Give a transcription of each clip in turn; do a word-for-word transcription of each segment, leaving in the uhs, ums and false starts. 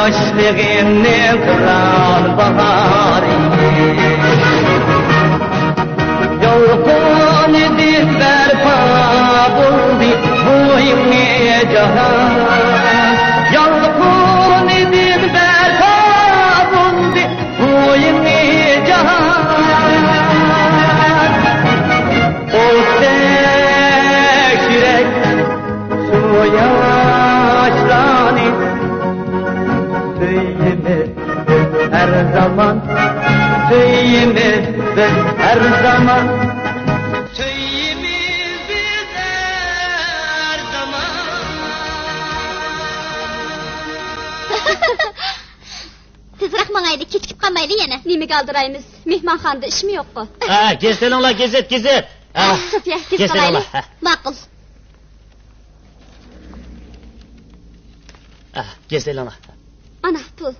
ياشلىقىمنى قىلار باھارى. يالقۇنىدىن بەرپا بولدى بۇ يېڭى جاھان. يالقۇنىدىن بەرپا بولدى بۇ يېڭى جاھان. ئوتتەك يۈرەك شۇ ياشلارنى سۆيىمىز بىز ھەر زامان، سۆيىمىز بىز ھەر زامان، سۆيىمىز بىز ھەر زامان. تېزرەك ماڭايلى، كېچىكىپ قالمايلى يەنە. نېمىگە ئالدىرايمىز؟ مېھمانخانىدا ئىشمۇ يوققۇ. ھە، گېزىت ئېلىڭلار، گېزىت، گېزىت. ھە. سوفىيە، تېز قالايلى. ھە. ماقۇل. ھە، گېزىت ئېلىڭلار. ئانا، پۇل.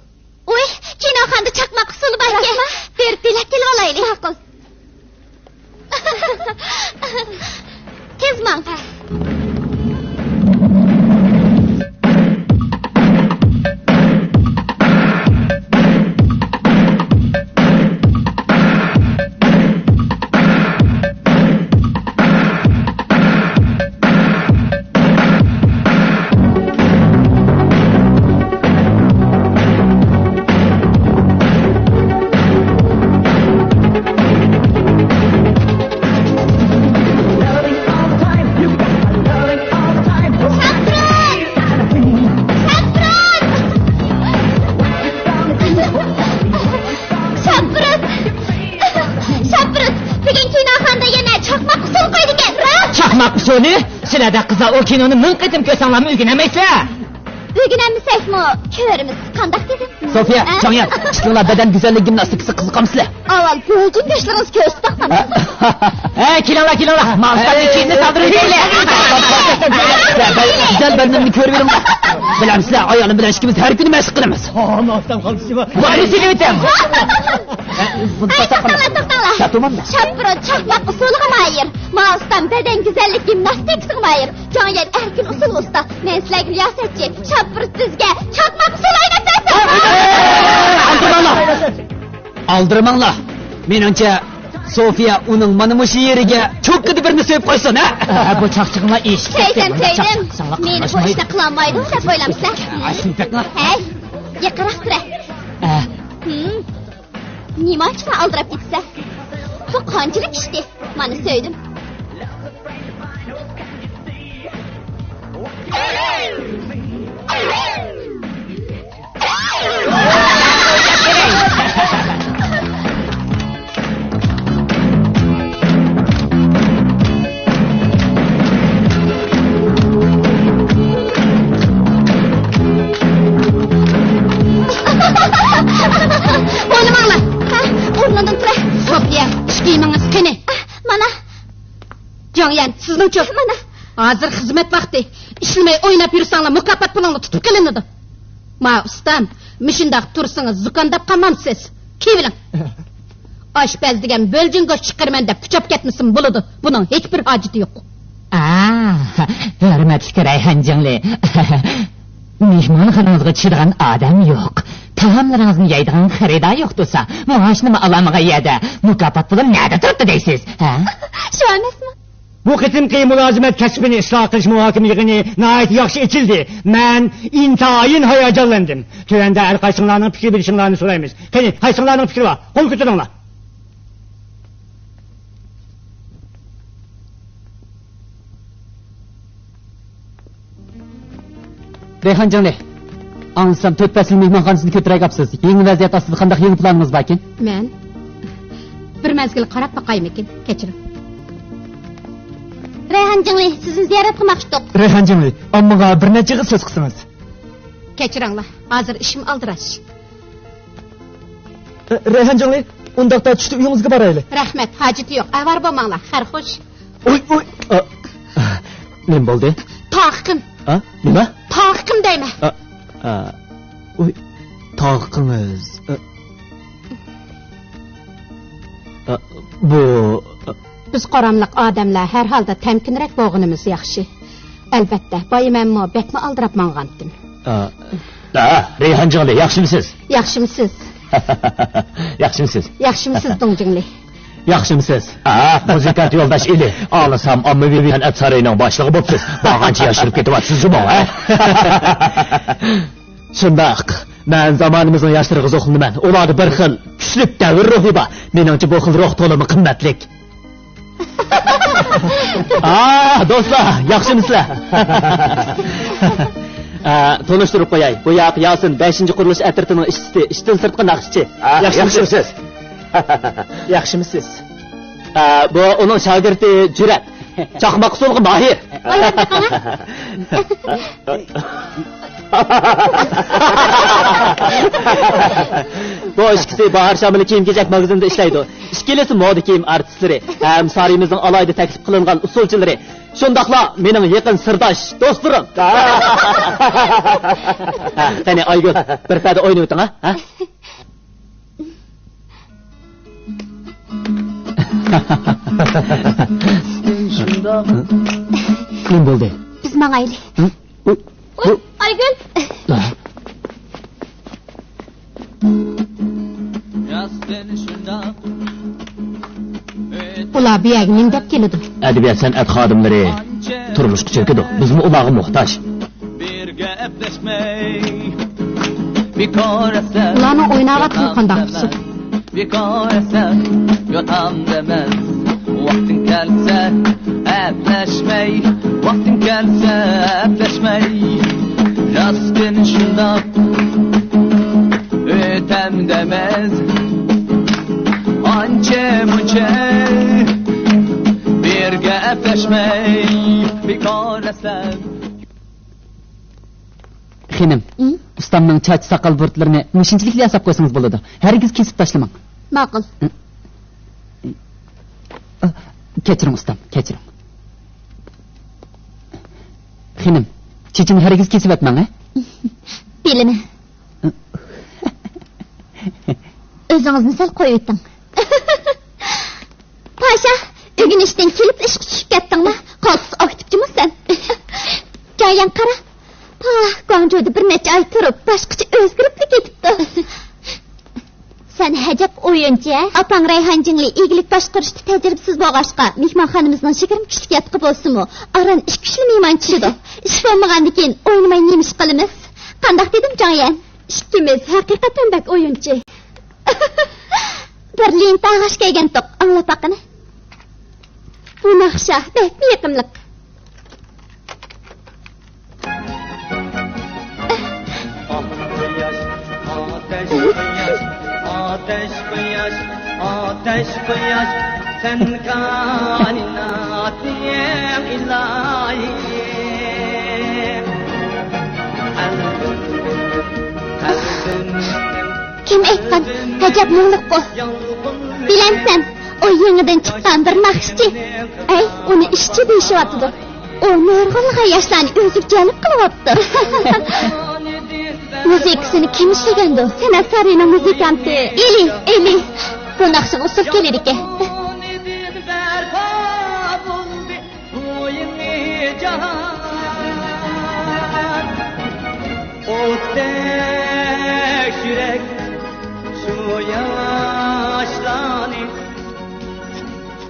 ئۇي، كىنوخانىدا چاقماق ئۇسسۇلى باركەن. راستمۇ؟ بېرىپ بېلەت ئېلىۋالايلى. ماقۇل. تېز ماڭ. شاپۇرۇت! شاپۇرۇت! شاپۇرۇت! بۈگۈن كىنوخانىدا يەنە چاقماق ئۇسسۇلى قويىدىكەن، راست؟ چاقماق ئۇسسۇلى؟ سىلەردەك قىزلار ئۇ كىنونى مىڭ قېتىم كۆرسەڭلارمۇ ئۆگىنەلمەيسىلەر. ئۆگىنەلمىسەكمۇ كۆرىمىز. قانداق دېدىم؟ سوفىيە، ھە؟ جاڭيەن، ئىككىڭلار بەدەن گۈزەللىك گىمناستىكىسى قىزىقامسىلەر؟ ئاۋۋال بۆلجۈڭ گۆشلىرىڭىزنى كۆرسىتىڭ. ھە، كېلىڭلار، كېلىڭلار. ماڭا ئۇستامنىڭ كىيىمىنى سالدۇرۇۋېتەيلى. گۈزەل بەدىنىمنى كۆرۈۋېرىڭلار. بىلەمسىلەر، ئايالىم بىلەن ئىككىمىز ھەر كۈنى مەشىق قىلىمىز. ھا، ماڭا ئۇستام قالدى. بارنى سېلىۋېتەم. ھەي، توختاڭلار، توختاڭلار. شاپۇرۇت چاقماق ئۇسسۇلىغا ماھىر. ماۋۇ ئۇستام بەدەن گۈزەللىك گىمناستىكىسىغا ماھىر. جاڭيەن ئەركىن ئۇسسۇل ئۇستا. مەن سىلەرگە رىياسەتچى. شاپۇرۇت بىزگە چاقماق ئۇسسۇلى ئويناپ بەرسۇن. ئالدىرىماڭلار. ئالدىرىماڭلار. مېنىڭچە، سوفىيە ئۇنىڭ مانا مۇشۇ يېرىگە چوككىدا بىرنى سۆيۈپ قويسۇن، ھە؟ ھە، بۇ چاقچىقىڭلار ئېشىپ كەتتى. سۆيدۈم، سۆيدۈم. مېنى بۇ ئىشنى قىلالمايدۇ دەپ ئويلامسىلەر؟ ھەي، يېقىنراق تۇرە. ھە. نېمانچىلا ئالدىراپ كېتىسەن؟ بۇ قانچىلىك ئىشتى؟ مانا سۆيدۈم. ئوينىماڭلار. ھە، ئورنۇڭدىن تۇرە. سوفىيە، ئىش كىيىمىڭىز قېنى؟ مانا. جاڭيەن، سىزنىڭچۇ؟ مانا. ھازىر خىزمەت ۋاقتى. ئىشلىمەي ئويناپ يۈرسەڭلار، مۇكاپات پۇلۇڭلار تۇتۇپ قېلىنىدۇ. ما ئۇستام، مۇشۇنداق تۇرسىڭىز زۇكامداپ قالمامسىز؟ كىيىۋېلىڭ. ئاشپەز دېگەن بۆلجۈڭ گۆش چىقىرىمەن دەپ كۈچەپ كەتمىسىمۇ بولىدۇ. بۇنىڭ ھېچبىر ھاجىتى يوق. ئا، ھۆرمەتلىك رەيھان جىڭلى. مېھمانخانىڭىزغا چۈشىدىغان ئادەم يوق. تائاملىرىڭىزنى يەيدىغان خېرىدار يوق تۇرسا، مائاشنىمۇ ئالالمىغان يەردە مۇكاپات پۇلۇم نەدە تۇرۇپتۇ دەيسىز؟ ھە؟ شۇ ئەمەسمۇ؟ بۇ قېتىمقى مۇلازىمەت كەسپىنى ئىسلاھ قىلىش مۇھاكىمە يىغىنى ناھايىتى ياخشى ئېچىلدى. مەن ئىنتايىن ھاياجانلاندىم. تۆۋەندە ھەر قايسىڭلارنىڭ پىكىر بېرىشىڭلارنى سورايمىز. قېنى، قايسىڭلارنىڭ پىكرى بار؟ قول كۆتۈرۈڭلار. رەيھان جىڭلى، ئاڭلىسام تۆت پەسىل مېھمانخانىسىنى كۆتۈرەك ئاپسىز. يېڭى ۋەزىيەت ئاستىدا قانداق يېڭى پىلانىڭىز باركىن؟ مەن بىر مەزگىل قاراپ باقايمىكىن؟ كەچۈرۈڭ. رەيھان جىڭلى، سىزنى زىيارەت قىلماقچىدۇق. رەيھان جىڭلى، ئاممىغا بىر نەچچە ئېغىز سۆز قىلسىڭىز. كەچۈرۈڭلار، ھازىر ئىشىم ئالدىراش. ئە، رەيھان جىڭلى، ئۇنداقتا چۈشتە ئۆيىڭىزگە بارايلى. رەھمەت، ھاجىتى يوق، ئاۋارە بولماڭلار، خەير خوش. ئۇي، ئۇي. ئا، نېمە بولدى؟ تاغىقىم. ئا، نېمە؟ تاغىقىم دەيمەن. ئا، ئا، ئۇي، تاغىقىڭىز. ئا، ئا، بۇ، ئا، بىز قوراملىق ئادەملەر ھەر ھالدا تەمكىنرەك بولغىنىمىز ياخشى. ئەلۋەتتە، بايا مەنمۇ بەكمۇ ئالدىراپ ماڭغانتىم. ئا، ھە، رەيھان جىڭلى، ياخشىمۇسىز؟ ياخشىمۇسىز؟ ياخشىمۇسىز؟ ياخشىمۇسىز، دۇڭ جىڭلى؟ ياخشىمۇسىز؟ ھە، مۇزىكانت يولداش ئىلى. ئاڭلىسام، ئاممىۋى سەنئەت سارىيىنىڭ باشلىقى بوپسىز. بارغانچە ياشىرىپ كېتىۋاتىسىز جۇمۇ، ھە؟ شۇنداق. مەن زامانىمىزنىڭ ياشلىرىغا زوقلىنىمەن. ئۇلاردا بىر خىل كۈچلۈك دەۋر روھى بار. مېنىڭچە، بۇ خىل روھ تولىمۇ قىممەتلىك. ئا، دوستلار، ياخشىمۇسىلەر؟ ئا، تونۇشتۇرۇپ قوياي. بۇ ياق ياسىن، بەشىنچى قۇرۇلۇش ئەترىتىنىڭ ئىشچىسى، ئىشتىن سىرتقى ناخشىچى. ئا، ياخشىمۇسىز؟ ياخشىمۇسىز؟ ياخشىمۇسىز؟ ئا، بۇ ئۇنىڭ شاگىرتى جۈرئەت. چاقماق ئۇسسۇلغا ماھىر. بۇ ئىككىسى باھار شامىلى كىيىم-كېچەك ماگىزىنىدا ئىشلەيدۇ. ئىككىلىسى مودا كىيىم ئارتىسلىرى ھەم سارىيىمىزنىڭ ئالاھىدە تەكلىپ قىلىنغان ئۇسسۇلچىلىرى. شۇنداقلا مېنىڭ يېقىن سىرداش دوستلىرىم. ھە، قېنى ئايگۈل، بىر پەدە ئوينىۋېتىڭ، ھە؟ ھە؟ نېمە بولدى؟ بىز ماڭايلى. ھە؟ ئۇي، ئۇي، ئايگۈل! ئۇلار بۇ يەرگە نېمە دەپ كېلىدۇ؟ ئەدەبىيات سەنئەت خادىملىرى تۇرمۇشقا چۆكىدۇ. بىزمۇ ئۇلارغا موھتاج. بىر گەپلەشمەي، بىكار ئەسەر. ئۇلارنىڭ ئويناۋاتقىنى قانداق ئۇسسۇل؟ بىكار ئەسەر يوتام دېمەس، ۋاقتىڭ كەلسە ئەپلەشمەي، ۋاقتىڭ كەلسە ئەپلەشمەي، راستىنى شۇنداق ئۆتەم دېمەس، ئانچە مۇنچە بىرگە ئەپلەشمەي، بىكار ئەسەر. خېنىم، ھە؟ ئۇستامنىڭ چاچ ساقال بۇرۇتلىرىنى مۇشۇنچىلىكلا ياساپ قويسىڭىز بولىدۇ. ھەرگىز كېسىپ تاشلىماڭ. ماقۇل. ھە؟ ئا، كەچۈرۈڭ ئۇستام، كەچۈرۈڭ. خېنىم، چېچىنى ھەرگىز كېسىۋەتمەڭ، ھە؟ بىلىمەن. ئۆزىڭىزنى سەل قويۇۋېتىڭ. پاشا، ئۆگىنىشتىن كېلىپ ئىشقا چۈشۈپ كەتتىڭما؟ قالتىس ئاكتىپچىمۇ سەن؟ جايەن قارا. پاھ، گۇاڭجۇدا بىر نەچچە ئاي تۇرۇپ، باشقىچە ئۆزگىرىپلا كېتىپتۇ. سەن ئەجەب ئويۇنچى، ھە؟ ئاپاڭ رەيھان جىڭلى ئىگىلىك باشقۇرۇشتا تەجرىبىسىز بولغاچقا، مېھمانخانىمىزنىڭ يىگىرمە كىشىلىك ياتىقى بولسىمۇ، ئاران ئىككى يۈزلا مېھمان چۈشىدۇ. ئىش بولمىغاندىكىن ئوينىماي نېمە ئىش قىلىمىز؟ قانداق دېدىم، جاڭيەن؟ ئىككىمىز ھەقىقەتەن بەك ئويۇنچى. بىر لېنتا ئاغاچ كەيگەنتۇق، ئاڭلاپ باققىنا. بۇ ناخشا بەكمۇ يېقىملىق. ئاتەش قۇياش، ئاتەش قۇياش، ئاتەش قۇياش، سەن كائىناتنىڭ ئىلاھى. قەلبىم، قەلبىم. كىم ئېيتقان؟ ئەجەب مۇڭلۇققۇ. بىلەمسەن، ئۇ يېڭىدىن چىققان بىر ناخشىچى. ئەي، ئۇنى ئىشچى دېيىشىۋاتىدۇ. ئۇ نۇرغۇنلىغان ياشلارنى ئۆزىگە جەلپ قىلىۋاپتۇ. مۇزىكىسىنى كىم ئىشلىگەندۇ؟ سەنئەت سارىيىنىڭ مۇزىكانتى. ئېلى، ئېلى. بۇ ناخشىغا ئۇسسۇل كېلىدىكەن. بۇ يېڭى جاھان ئوتتەك يۈرەك شۇ ياشلارنى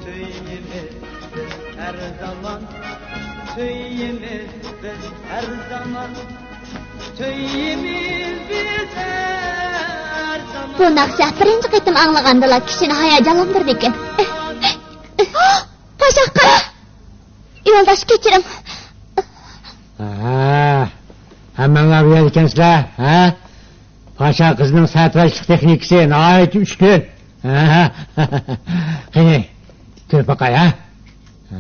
سۆيىمىز بىز ھەر زامان، سۆيىمىز بىز ھەر زامان، سۆيىمىز بىز ھەر زامان. بۇ ناخشا بىرىنچى قېتىم ئاڭلىغاندىلا كىشىنى ھاياجانلاندۇرىدىكەن. پاشا، قارا! يولداش، كەچۈرۈڭ. ھە، ھەممەڭلار بۇ يەردە ئىكەنسىلەر، ھە؟ پاشا قىزنىڭ سەرپەرەشلىك تېخنىكىسى ناھايىتى ئۈستۈن. ھە. قېنى، كۆرۈپ باقاي، ھە؟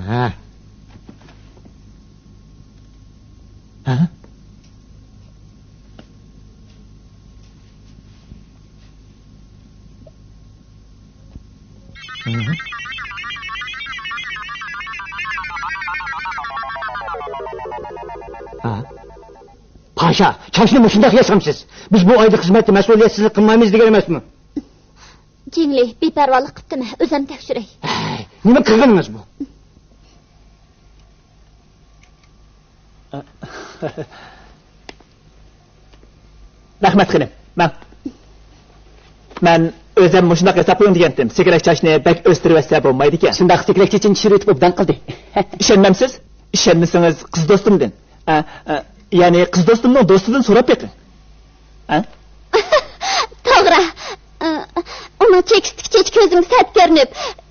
ھە. ھە؟ ھە؟ پاشا، چاچنى مۇشۇنداق ياسامسىز؟ بىز بۇ ئايدا خىزمەتتە مەسئۇلىيەتسىزلىك قىلمايمىز دېگەن ئەمەسمۇ؟ جىڭلى، بىپەرۋالىق قىپتىمەن، ئۆزۈم تەكشۈرەي. ھەي، نېمە قىلغىنىڭىز بۇ؟ ئە، رەھمەت خېنىم، مەن، مەن ئۆزۈم مۇشۇنداق ياساپ قويۇڭ دېگەنتىم. سېكىرەك چاچنى بەك ئۆستۈرۈۋەتسە بولمايدىكەن. شۇنداق سېكىرەك چېچىنى چۈشۈرۈۋېتىپ ئوبدان قىلدى. ئىشەنمەمسىز؟ ئىشەنمىسىڭىز قىز دوستۇمدىن، ئە، ئە، يەنى قىز دوستۇمنىڭ دوستىدىن سوراپ بېقىڭ. ھە؟ توغرا. ئۇنىڭ چېكىستىكى چېچى كۆزۈمگە سەت كۆرۈنۈپ،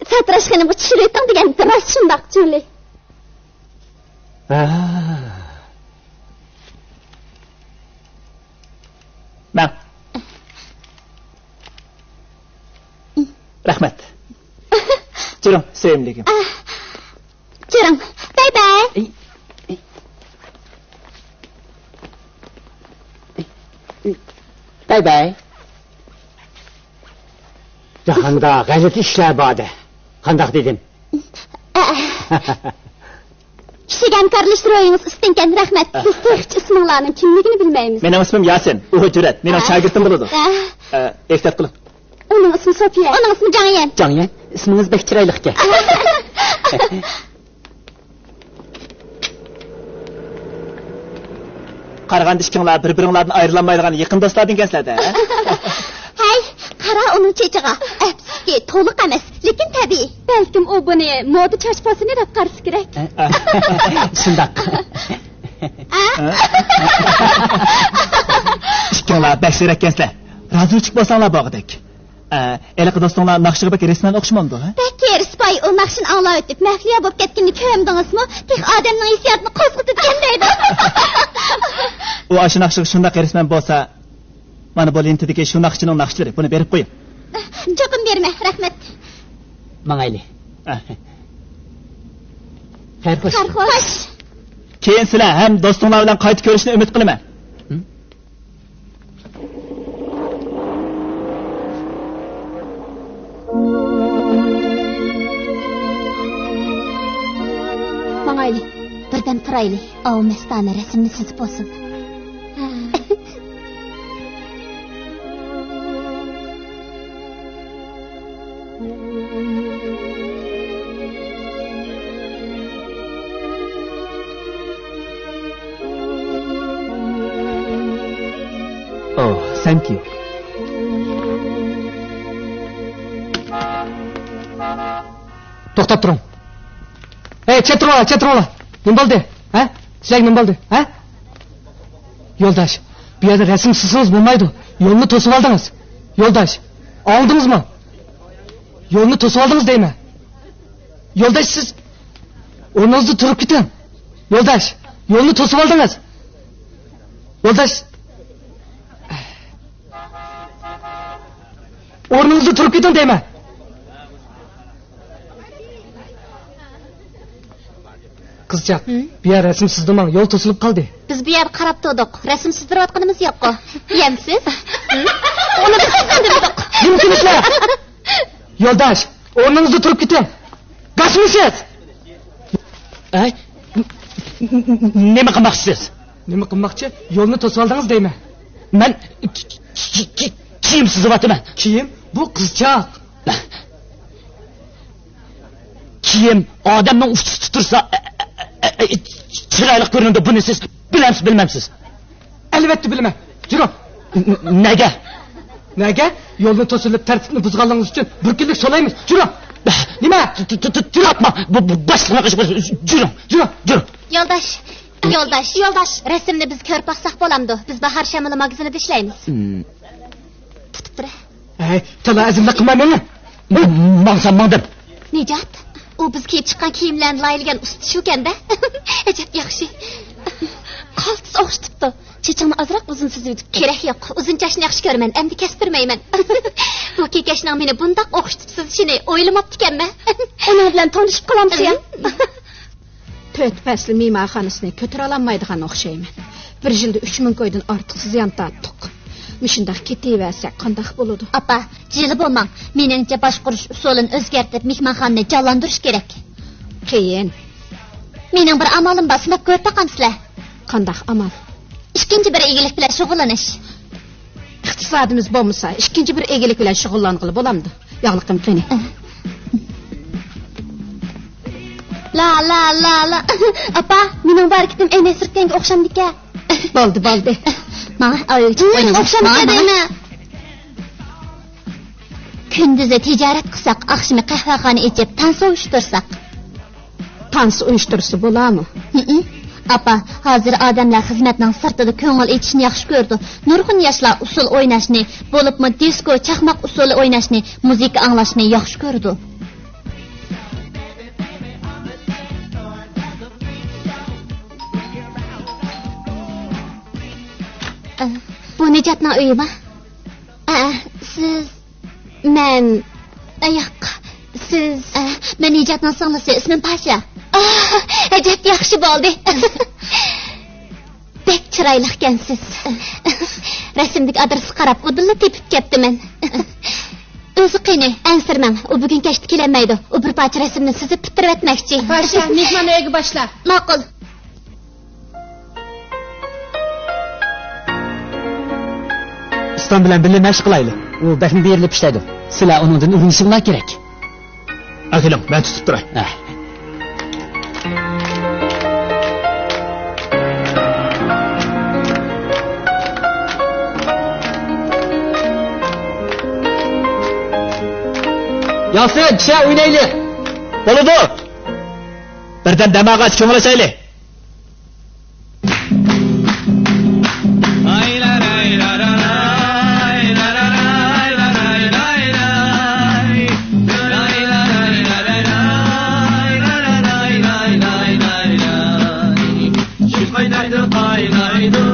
ساتىراش خېنىمغا چۈشۈرۈۋېتىڭ دېگەنتى. راست شۇنداق، جۇلى. ھە. مەن. رەھمەت. جۈرۈڭ، سۆيۈملۈكۈم. ئاھ. جۈرۈڭ. باي باي. ئەي، ئەي، ئەي. باي باي. جاھاندا غەلىتە ئىشلار بار-دە. قانداق دېدىم؟ ئە، ئە. كىشىگە ھەمكارلىشىش روھىڭىز ئۈستۈنكەن، رەھمەت. بىز تېخىچە ئىسمىڭلارنىڭ كىملىكىنى بىلمەيمىز. مېنىڭ ئىسمىم ياسىن، ئۇ ھۆججەت، مېنىڭ ئە، شاگىرتىم بولىدۇ. ئە. ئە، ئېھتىيات قىلىڭ. ئۇنىڭ ئىسمى سوفىيە. ئۇنىڭ ئىسمى جاڭيەن. جاڭيەن، ئىسمىڭىز بەك چىرايلىقكەن. قارىغاندا ئىككىڭلار بىر-بىرىڭلاردىن ئايرىلالمايدىغان يېقىن دوستلاردىنكەنسىلەر-دە، ھە؟ ھەي، قارا ئۇنىڭ چېچىغا. ئەپسۇسكى، تولۇق ئەمەس، لېكىن تەبىئىي. بەلكىم ئۇ بۇنى مودا چاچ پاسونى دەپ قارىسا كېرەك. شۇنداق. ئە؟ ئىككىڭلار بەك سېرەككەنسىلەر. رازىلىشىپ بولساڭلار بولغۇدەك. ئە، ھېلىقى دوستۇڭلار ناخشىغا بەك ھېرىسمەن ئوخشىمامدۇ، ھە؟ بەك ھېرىسپاي، ئۇ ناخشىنى ئاڭلاۋېتىپ مەھلىيا بولۇپ كەتكىنىنى كۆرمىدىڭىزمۇ؟ تېخى ئادەمنىڭ ھېسسىياتىنى قوزغىتىدىكەن دەيدۇ. ئۇ ئاشۇ ناخشىغا شۇنداق ھېرىسمەن بولسا، مانا بۇ لېنتىدىكى شۇ ناخشىچىنىڭ ناخشىلىرى، بۇنى بېرىپ قويۇڭ. چوقۇم بېرىمەن، رەھمەت. ماڭايلى. ئە. خەير خوش. خەير خوش. كېيىن سىلەر ھەم دوستۇڭلار بىلەن قايتا كۆرۈشۈشنى ئۈمىد قىلىمەن. ھە؟ ماڭايلى، بىردەم تۇرايلى. ئاۋۇ مەستانە رەسىمنى سىزىپ بولسۇن. Oh, thank you. توختاپ تۇرۇڭ. ھەي، چېتىرىڭلار، چېتىرىڭلار. نېمە بولدى؟ ھە؟ سىلەرگە نېمە بولدى؟ ھە؟ يولداش، بۇ يەردە رەسىم سىزسىڭىز بولمايدۇ. يولنى توسۇۋالدىڭىز. يولداش، ئاڭلىدىڭىزمۇ؟ يولنى توسۇۋالدىڭىز دەيمەن. يولداش، سىز ئورنىڭىزدا تۇرۇپ كېتىڭ. يولداش، يولنى توسۇۋالدىڭىز. يولداش، ئورنىڭىزدا تۇرۇپ كېتىڭ دەيمەن. قىزچاق، ھە؟ بۇ يەر رەسىم سىزدۇرماڭ، يول توسۇلۇپ قالدى. بىز بۇ يەردە قاراپ تۇردۇق، رەسىم سىزدۇرۇۋاتقىنىمىز يوققۇ. يەمسىز؟ ھە؟ ئۇنى بىز سىزدۇردۇق. نېمە قىلىسىلەر؟ يولداش، ئورنىڭىزدا تۇرۇپ كېتىڭ. گاسمىسىز؟ ئەي، نېمە قىلماقچىسىز؟ نېمە قىلماقچى؟ يولنى توسۇۋالدىڭىز دەيمەن. مەن كى-، كى-، كى-، كىيىم سىزىۋاتىمەن. كىيىم؟ بۇ قىزچاق. كىيىم ئادەمنىڭ ئۇچىسى تۇتۇرسا، ئە، ئە، ئە، ئە، چىرايلىق كۆرۈنىدۇ. بۇنى سىز بىلەمسىز، بىلمەمسىز؟ ئەلۋەتتە بىلىمەن. جۈرۈڭ. ن-، ن-، نەگە؟ نەگە؟ يولنى توسۇلۇپ تەرتىپنى بۇزغانلىقىڭىز ئۈچۈن بىر كۈنلۈك سولايمىز. جۈرۈڭ. نېمە؟ ت-، ت-، ت-، تۇرۇپما. بۇ، بۇ باشلىقنىڭ ئىشى بولسا، جۈرۈڭ. جۈرۈڭ. جۈرۈڭ. يولداش، يولداش، يولداش. رەسىمنى بىز كۆرۈپ باقساق بولامدۇ؟ بىز باھار شامىلى ماگىزىنىدا ئىشلەيمىز. ھىم. تۇتۇپ تۇرە. ھەي، تالا ئەزىملىك قىلماي مېڭىڭ. م-، ماڭسام ماڭدىم. نىجات، ئۇ بىز كىيىپ چىققان كىيىملەرنى لايىھىلىگەن ئۇستا شۇكەن-دە. ئەجەب ياخشى. قالتىس ئوخشىتىپتۇ. چېچىڭنى ئازراق ئۇزۇن سۈزۈۋېتىپ. كېرەك يوق، ئۇزۇن چاچنى ياخشى كۆرىمەن، ئەمدى كەستۈرمەيمەن. بۇ كېكەچنىڭ مېنى بۇنداق ئوخشىتىپ سۈزۈشىنى ئويلىماپتىكەنمەن. ئۇنىڭ بىلەن تونۇشۇپ قالامسەن؟ تۆت پەسىل مېھمانخانىسىنى كۆتۈرەلمەيدىغان ئوخشايمەن. بىر يىلدا ئۈچ مىڭ كويدىن ئارتۇق زىيان تارتتۇق. مۇشۇنداق كېتىۋەرسەك قانداق بولىدۇ؟ ئاپا، جىلە بولماڭ. مېنىڭچە، باشقۇرۇش ئۇسۇلىنى ئۆزگەرتىپ، مېھمانخانىنى جانلاندۇرۇش كېرەك. قىيىن. مېنىڭ بىر ئامالىم بار، سىناپ كۆرۈپ باقامسىلەر؟ قانداق ئامال؟ ئىككىنچى بىر ئىگىلىك بىلەن شۇغۇللىنىش. ئىقتىسادىمىز بولمىسا، ئىككىنچى بىر ئىگىلىك بىلەن شۇغۇللانغىلى بولامدۇ؟ ياغلىقىم قېنى؟ لا، لا، لا، لا. ئاپا، مېنىڭ بۇ ھەرىكىتىم ئەينەك سۈرتكەنگە ئوخشامدىكەن؟ بولدى، بولدى. ماڭا ئايۇچۇق ئوينىڭىز. ئوخشامدۇ دەيمەن. كۈندۈزى تىجارەت قىلساق، ئاخشىمى قەھۋەخانا ئېچىپ، تانسا ئۇيۇشتۇرساق. تانسا ئۇيۇشتۇرسا بولامۇ؟ ھىم. ئاپا، ھازىر ئادەملەر خىزمەتنىڭ سىرتىدا كۆڭۈل ئېچىشنى ياخشى كۆرىدۇ. نۇرغۇن ياشلار ئۇسسۇل ئويناشنى، بولۇپمۇ دىسكو، چاقماق ئۇسسۇلى ئويناشنى، مۇزىكا ئاڭلاشنى ياخشى كۆرىدۇ. ئە، بۇ نىجاتنىڭ ئۆيىما؟ ئە، سىز. مەن. ئە، ياق، سىز. ئە، مەن نىجاتنىڭ سىڭلىسى، ئىسمىم پاشا. ئا، ئەجەب ياخشى بولدى. بەك چىرايلىقكەنسىز. رەسىمدىكى ئادرېسقا قاراپ ئۇدۇللا تېپىپ كەپتىمەن. ئۆزى قېنى، ئەنسىرىمەڭ، ئۇ بۈگۈن كەچتە كېلەلمەيدۇ. ئۇ بىر پارچە رەسىمنى سىزىپ پۈتتۈرۈۋەتمەكچى. پاشا، مېھمان ئۆيگە باشلا. ماقۇل. ئۇستام بىلەن بىللە مەشىق قىلايلى. ئۇ بەكمۇ بېرىلىپ ئىشلەيدۇ. سىلەر ئۇنىڭدىن ئۆگىنىشىڭلار كېرەك. ئەكېلىڭ، مەن تۇتۇپ تۇراي. ھە. ياسىن، چىشە ئوينايلى. بولىدۇ. بىردەم دەم ئالغاچ كۆڭۈل ئاچايلى. قاينايدۇ، قاينايدۇ،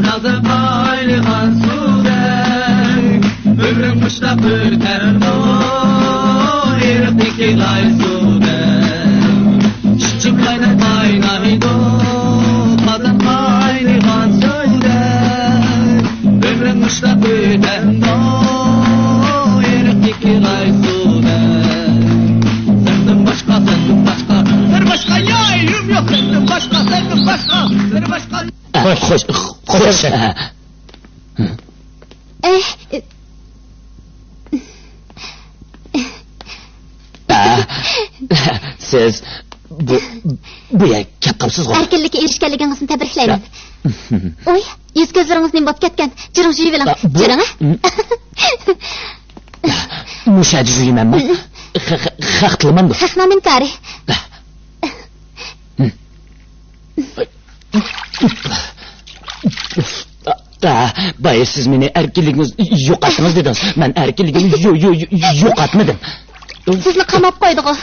تازا قاينىغان سۇدەك. ئۆمرۈم مۇشۇنداق ئۆتەمدۇ، ئېرىقتىكى لاي سۇدەك. ئىچىم قايناپ قاينايدۇ، قازان قاينىغان سۇدەك. ئۆمرۈم مۇشۇنداق ئۆتەمدۇ، ئېرىقتىكى لاي سۇدەك. سەندىن باشقا، سەندىن باشقا، بىر باشقا يېرىم يوق، سەندىن باشقا، سەندىن باشقا، بىر باشقا. خوش، خوش، خوش. ئە، سىز بۇ، بۇ يەرگە كەپ قاپسىزغۇ؟ ئەركىنلىككە ئېرىشكەنلىكىڭىزنى تەبرىكلەيمەن. يا. ئوي، يۈز-كۆزلىرىڭىز نېمە بولۇپ كەتكەن؟ جىرىڭ جۇيۇۋېلىڭ. ئا، بۇ، جىرىڭ، ھە؟ م-، مۇشۇ يەردە جۇيىمەنمۇ؟ م-، خە-، خە-، خەق تىلىمەمدۇ؟ خەقنىڭ نىمكارى. م. ئا، بايا سىز مېنى ئەركىنلىكىڭىزنى يوقاتتىڭىز دېدىڭىز. مەن ئەركىنلىكىمنى يو-، يو-، يو-، يوقاتمىدىم. سىزنى قاماپ قويدىغۇ.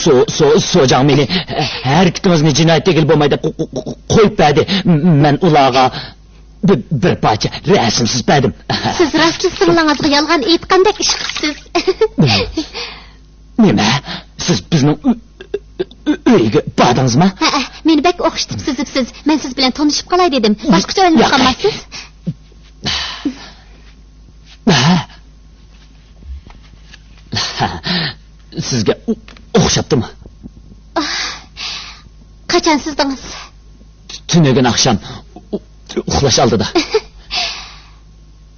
سو-، سو-، سوجاڭ مېنى ھەرىكىتىڭىزنى جىنايەت دېگىلى بولماي دەپ قو-، قو-، قو-، قويۇپ بەردى. مەن ئۇلارغا بىر، بىر پارچە رەسىم سىزىپ بەردىم. سىز راستلا سىڭلىڭىزغا يالغان ئېيتقاندەك ئىش قىپسىز. نېمە؟ سىز بىزنىڭ ئۆ-، ئۆ-، ئۆيگە باردىڭىزمۇ؟ ھەئە، مېنى بەك ئوخشىتىپ سىزىپسىز. مەن سىز بىلەن تونۇشۇپ قالاي دېدىم. باشقىچە ئويلىنىپ قالماسسىز؟ ھە؟ سىزگە ئو-، ئوخشاپتىمۇ؟ ئاھ، قاچان سىزدىڭىز؟ تۈنۈگۈن ئاخشام ئۇ-، ئۇخلاش ئالدىدا.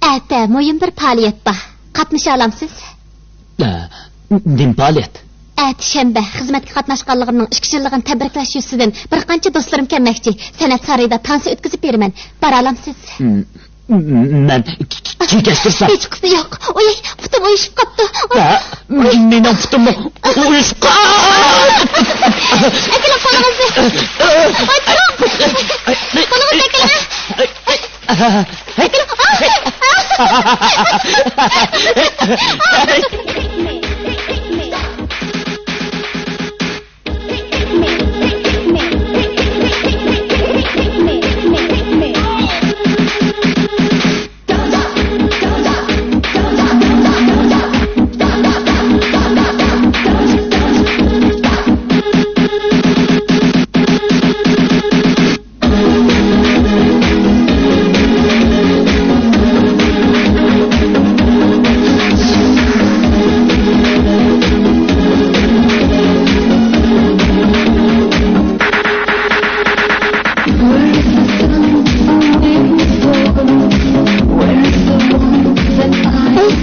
ئەتە مۇھىم بىر پائالىيەت بار. قاتنىشالامسىز؟ ئە، نېمە پائالىيەت؟ ئەتە شەنبە خىزمەتكە قاتناشقانلىقىمنىڭ ئىككى يىللىقىنى تەبرىكلەش يۈزىسىدىن بىر قانچە دوستلىرىم كەلمەكچى. سەنئەت سارىيىدا تانسا ئۆتكۈزۈپ بېرىمەن. بارالامسىز؟ م-، م-، مەن ك-، ك-، كېلىشتۈرسەم. ھېچقىسى يوق. ئۇي، پۇتۇم ئۇيۇشۇپ قاپتۇ. ھە؟ ئۇي. مېنىڭ پۇتۇممۇ ئۇيۇشۇپ قاپتۇ. ئەكېلىڭ قولىڭىزنى. ئاي، تۇرۇڭ. قولىڭىزنى ئەكېلىڭ. ئەي،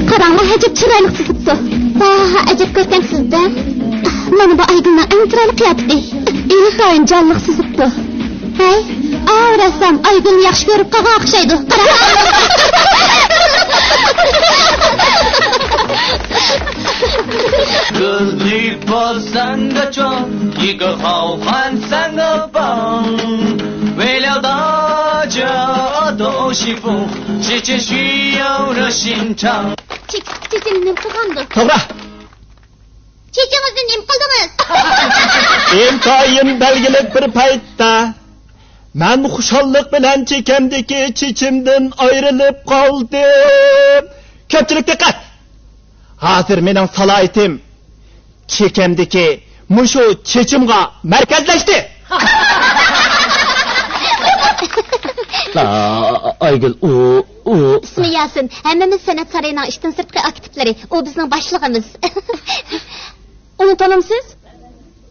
قاراڭلار، ئەجەب چىرايلىق سىزىپتۇ. ۋاھ، ئەجەب كۆركەم سىزدە. مانا بۇ ئايگۈلنىڭ ئەڭ چىرايلىق قىياپىتى. ئېنىقايىن جانلىق سىزىپتۇ. ھەي، ئاۋۇ رەسسام ئايگۈلنى ياخشى كۆرۈپ قالغان ئوخشايدۇ. قارا. 个绿波三个妆，一个好汉三个帮。为了大家都幸福，谢谢需要热心肠。 چېچىڭىزنى نېمە قىلغاندۇ؟ توغرا. چېچىڭىزنى نېمە قىلدىڭىز؟ ئىنتايىن بەلگىلىك بىر پەيتتە مەن خۇشاللىق بىلەن چېكەمدىكى چېچىمدىن ئايرىلىپ قالدىم. كۆپچىلىك دىققەت! ھازىر مېنىڭ سالاھىيىتىم چېكەمدىكى مۇشۇ چېچىمغا مەركەزلەشتى. ئا-، ئايگۈل، ئۇ، ئۇ. ئىسمى ياسىن. ھەممىمىز سەنئەت سارىيىنىڭ ئىشتىن سىرتقى ئاكتىپلىرى. ئۇ بىزنىڭ باشلىقىمىز. ئۇنى تونۇمسىز؟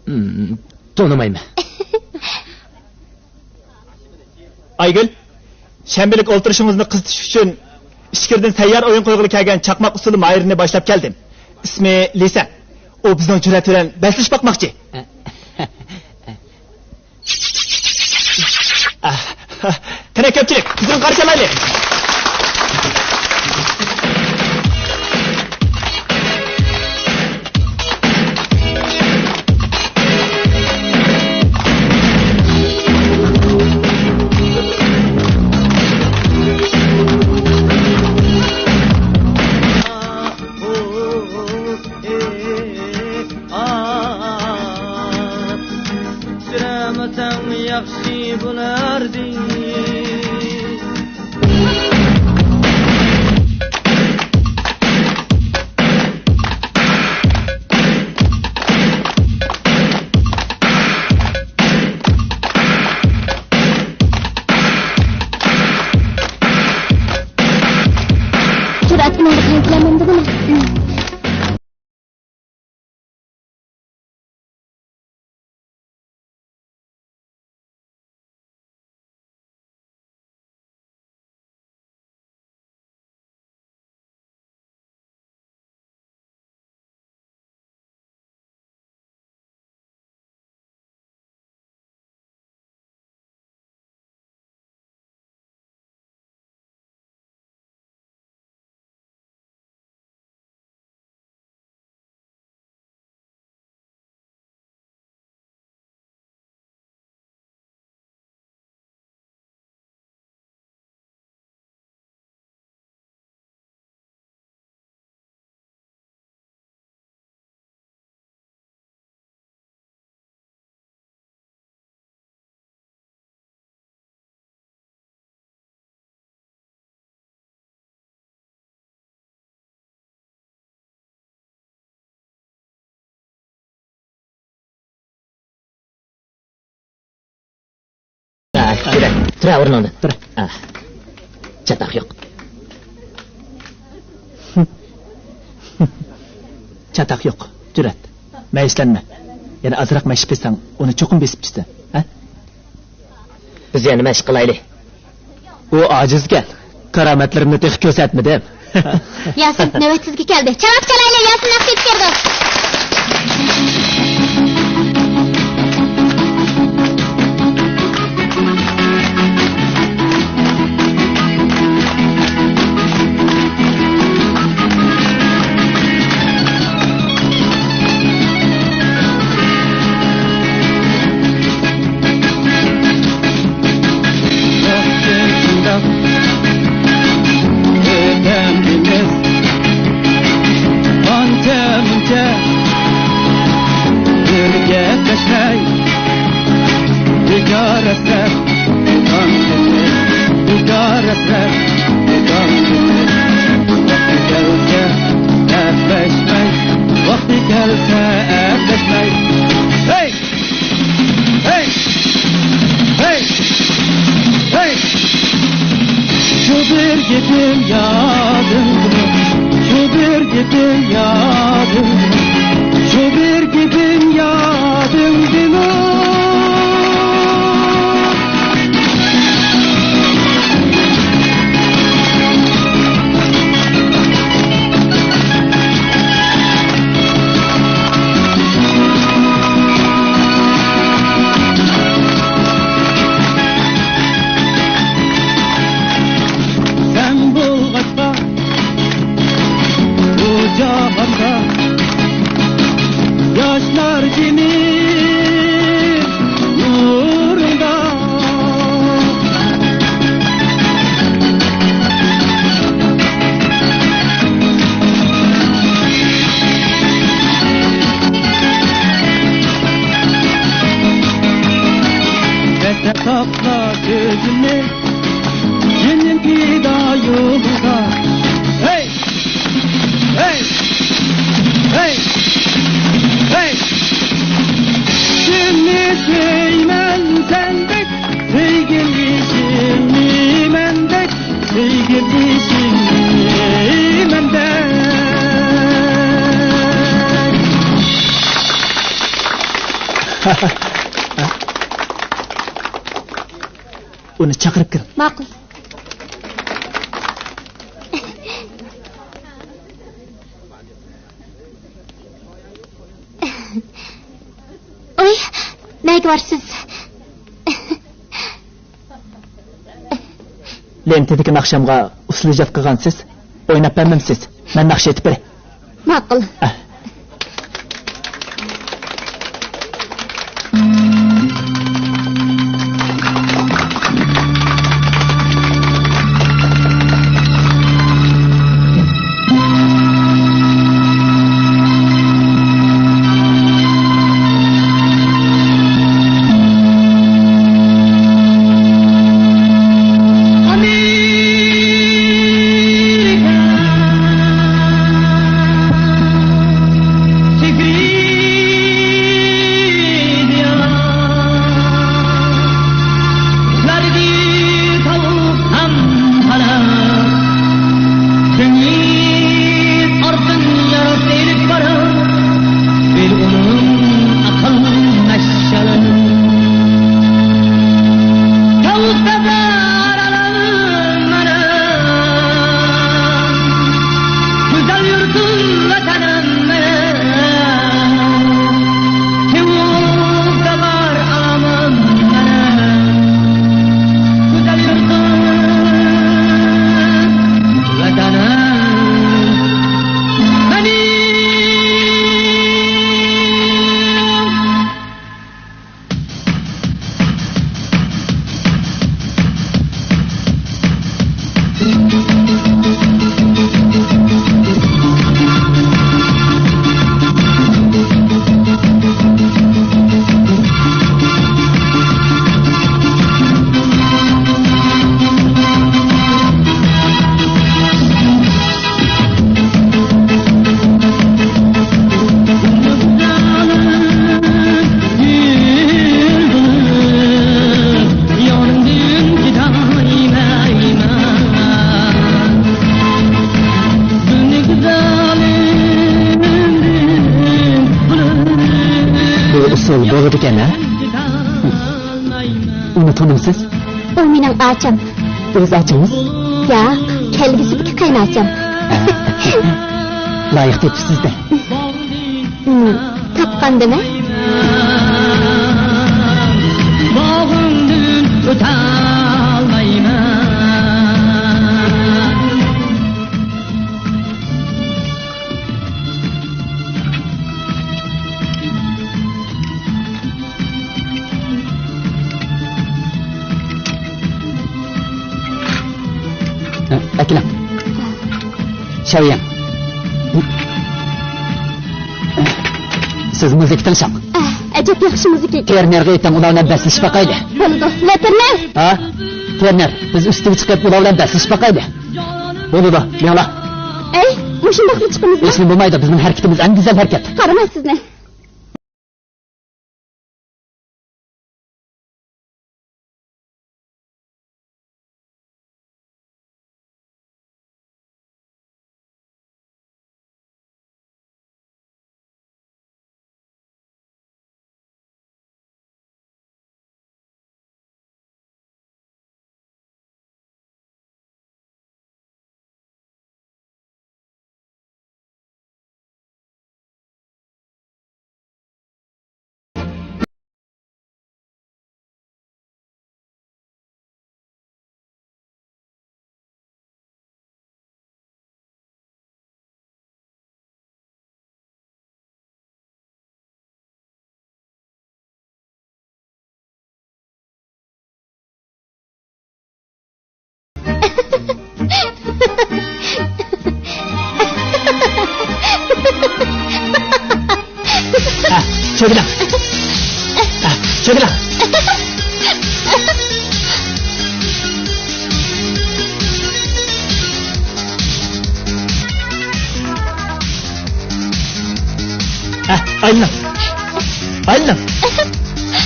ھىم، تونۇمايمەن. ئايگۈل، شەنبىلىك ئولتۇرۇشىڭىزنى قىزىتىش ئۈچۈن ئىچكىرىدىن تەييار ئويۇن قويغىلى كەلگەن چاقماق ئۇسسۇلى ماھىرىنى باشلاپ كەلدىم. ئىسمى لىسەن. ئۇ بىزنىڭ جۈرئەت بىلەن بەسلىشىپ باقماقچى. قېنى، كۆپچىلىك، بىزنىڭ قارشى ئالايلى. تۇرە، تۇرە، ئورنۇڭدا تۇر. چاتاق يوق. چاتاق يوق، جۈرئەت. مەيۈسلەنمە. يەنە ئازراق مەشىق قىلساڭ، ئۇنى چوقۇم بېسىپ چۈشىسەن. ھە؟ بىز يەنە مەشىق قىلايلى. ئۇ ئاجىزكەن. كارامەتلىرىمنى تېخى كۆرسەتمىدىم. ياسىن، نۆۋەت سىزگە كەلدى. چاڭاپ چالايلى، ياسىن ناخشا ئېيتىپ بېرىدۇ. ئۆتەمدىمىز ئانچە مۇنچە بىر گەپلەشمەي، بىكار ھەسرەت تۇتامدىمىز، بىكار ھەسرەت تۇتامدىمىز. ۋاقتى كەلسە ئەپلەشمەي، ۋاقتى كەلسە ئەپلەشمەي. ھەي! ھەي! ھەي! ھەي! شۇ بىر گېپىم يادىڭدىمۇ؟ شۇ بىر گېپىم يادىڭدىمۇ؟ شۇ بىر گېپىم يادىڭدىمۇ؟ سۆيىمەن سەندەك سۆيگۈدىشىمنى مەندەك، سۆيگۈدىشىمنى مەندەك. ئۇنى چاقىرىپ كىر. ماقۇل. ئۇي، نەگە بارسىز؟ لېنتىدىكى ناخشامغا ئۇسسۇل ئىجاد قىلغانسىز. ئويناپ بەرمەمسىز؟ مەن ناخشا ئېيتىپ بېرەي. ماقۇل. ئە. گۈزەل يۇرتۇم، ۋەتىنىم مېنىڭ. تېۋىپتا بار ئامىن مېنىڭ. گۈزەل يۇرتۇم، ۋەتىنىم مېنىڭ. بۇ ئۇسسۇل بولىدىكەن، ھە؟ ئۇنى تونۇمسىز؟ ئۇ مېنىڭ ئاچام. ئۆز ئاچىڭىز؟ ياق، كەلگۈسىدىكى قېيىنئاچام. لايىق تېپىپسىز-دە. ئۇم، تاپقاندىمۇ؟ باغرىڭدىن ئۆتەلمەيمەن. ئەكېلىڭ. شاۋيەن. سىز مۇزىكا تىڭشاڭ. ئەھ، ئەجەب ياخشى مۇزىكا ئىكەن. تېرنېرغا ئېيتىڭ، ئۇلار بىلەن بەسلىشىپ باقايلى. بولىدۇ. ۋەتىرنەر! ھا؟ تېرنېر، بىز ئۈستىگە چىقىپ، ئۇلار بىلەن بەسلىشىپ باقايلى. بولىدۇ، مېڭلا. ئەي، مۇشۇنداقلا چىقىمىزمۇ؟ ھېچنېمە بولمايدۇ، بىزنىڭ ھەرىكىتىمىز ئەڭ گۈزەل ھەرىكەت. قارىماي سىزنى. ھە، چۆگىلەڭ. ھە، چۆگىلەڭ. ھە، ئايلىنىڭ. ئايلىنىڭ.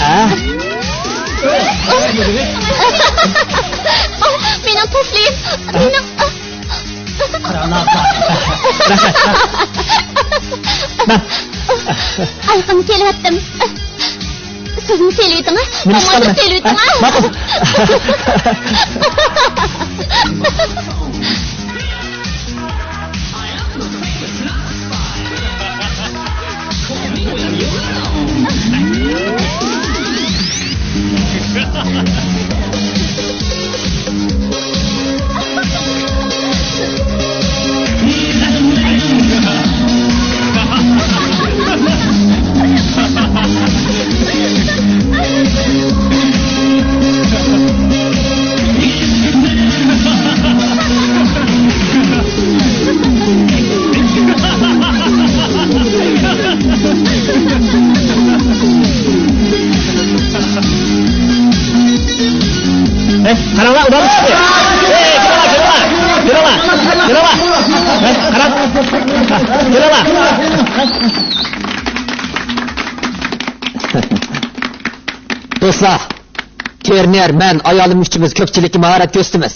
ھە، مېنىڭ تۇفلىم. مېنىڭ. ئايىغىمنى سېلىۋەتتىم. سىزمۇ سېلىۋېتىڭ. نېمە ئىش قىلىمەن؟ سېلىۋېتىڭ. ماقۇل. ھەي، قاراڭلار، ئۇلار چىقتى. ھەي، كېلىڭلار، كېلىڭلار. كېلىڭلار، كېلىڭلار. ھەي، قاراڭ. كېلىڭلار. دوستلار، ترېنېر، مەن، ئايالىم ئۈچىمىز كۆپچىلىككە ماھارەت كۆرسىتىمىز.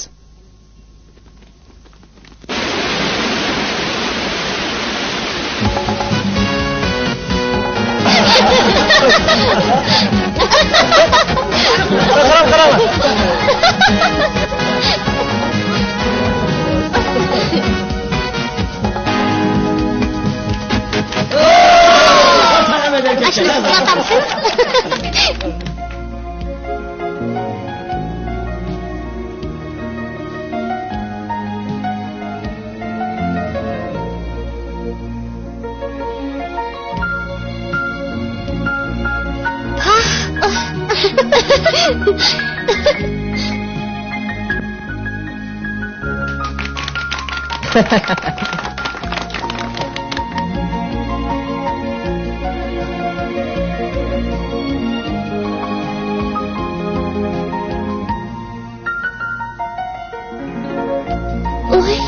ۋوي.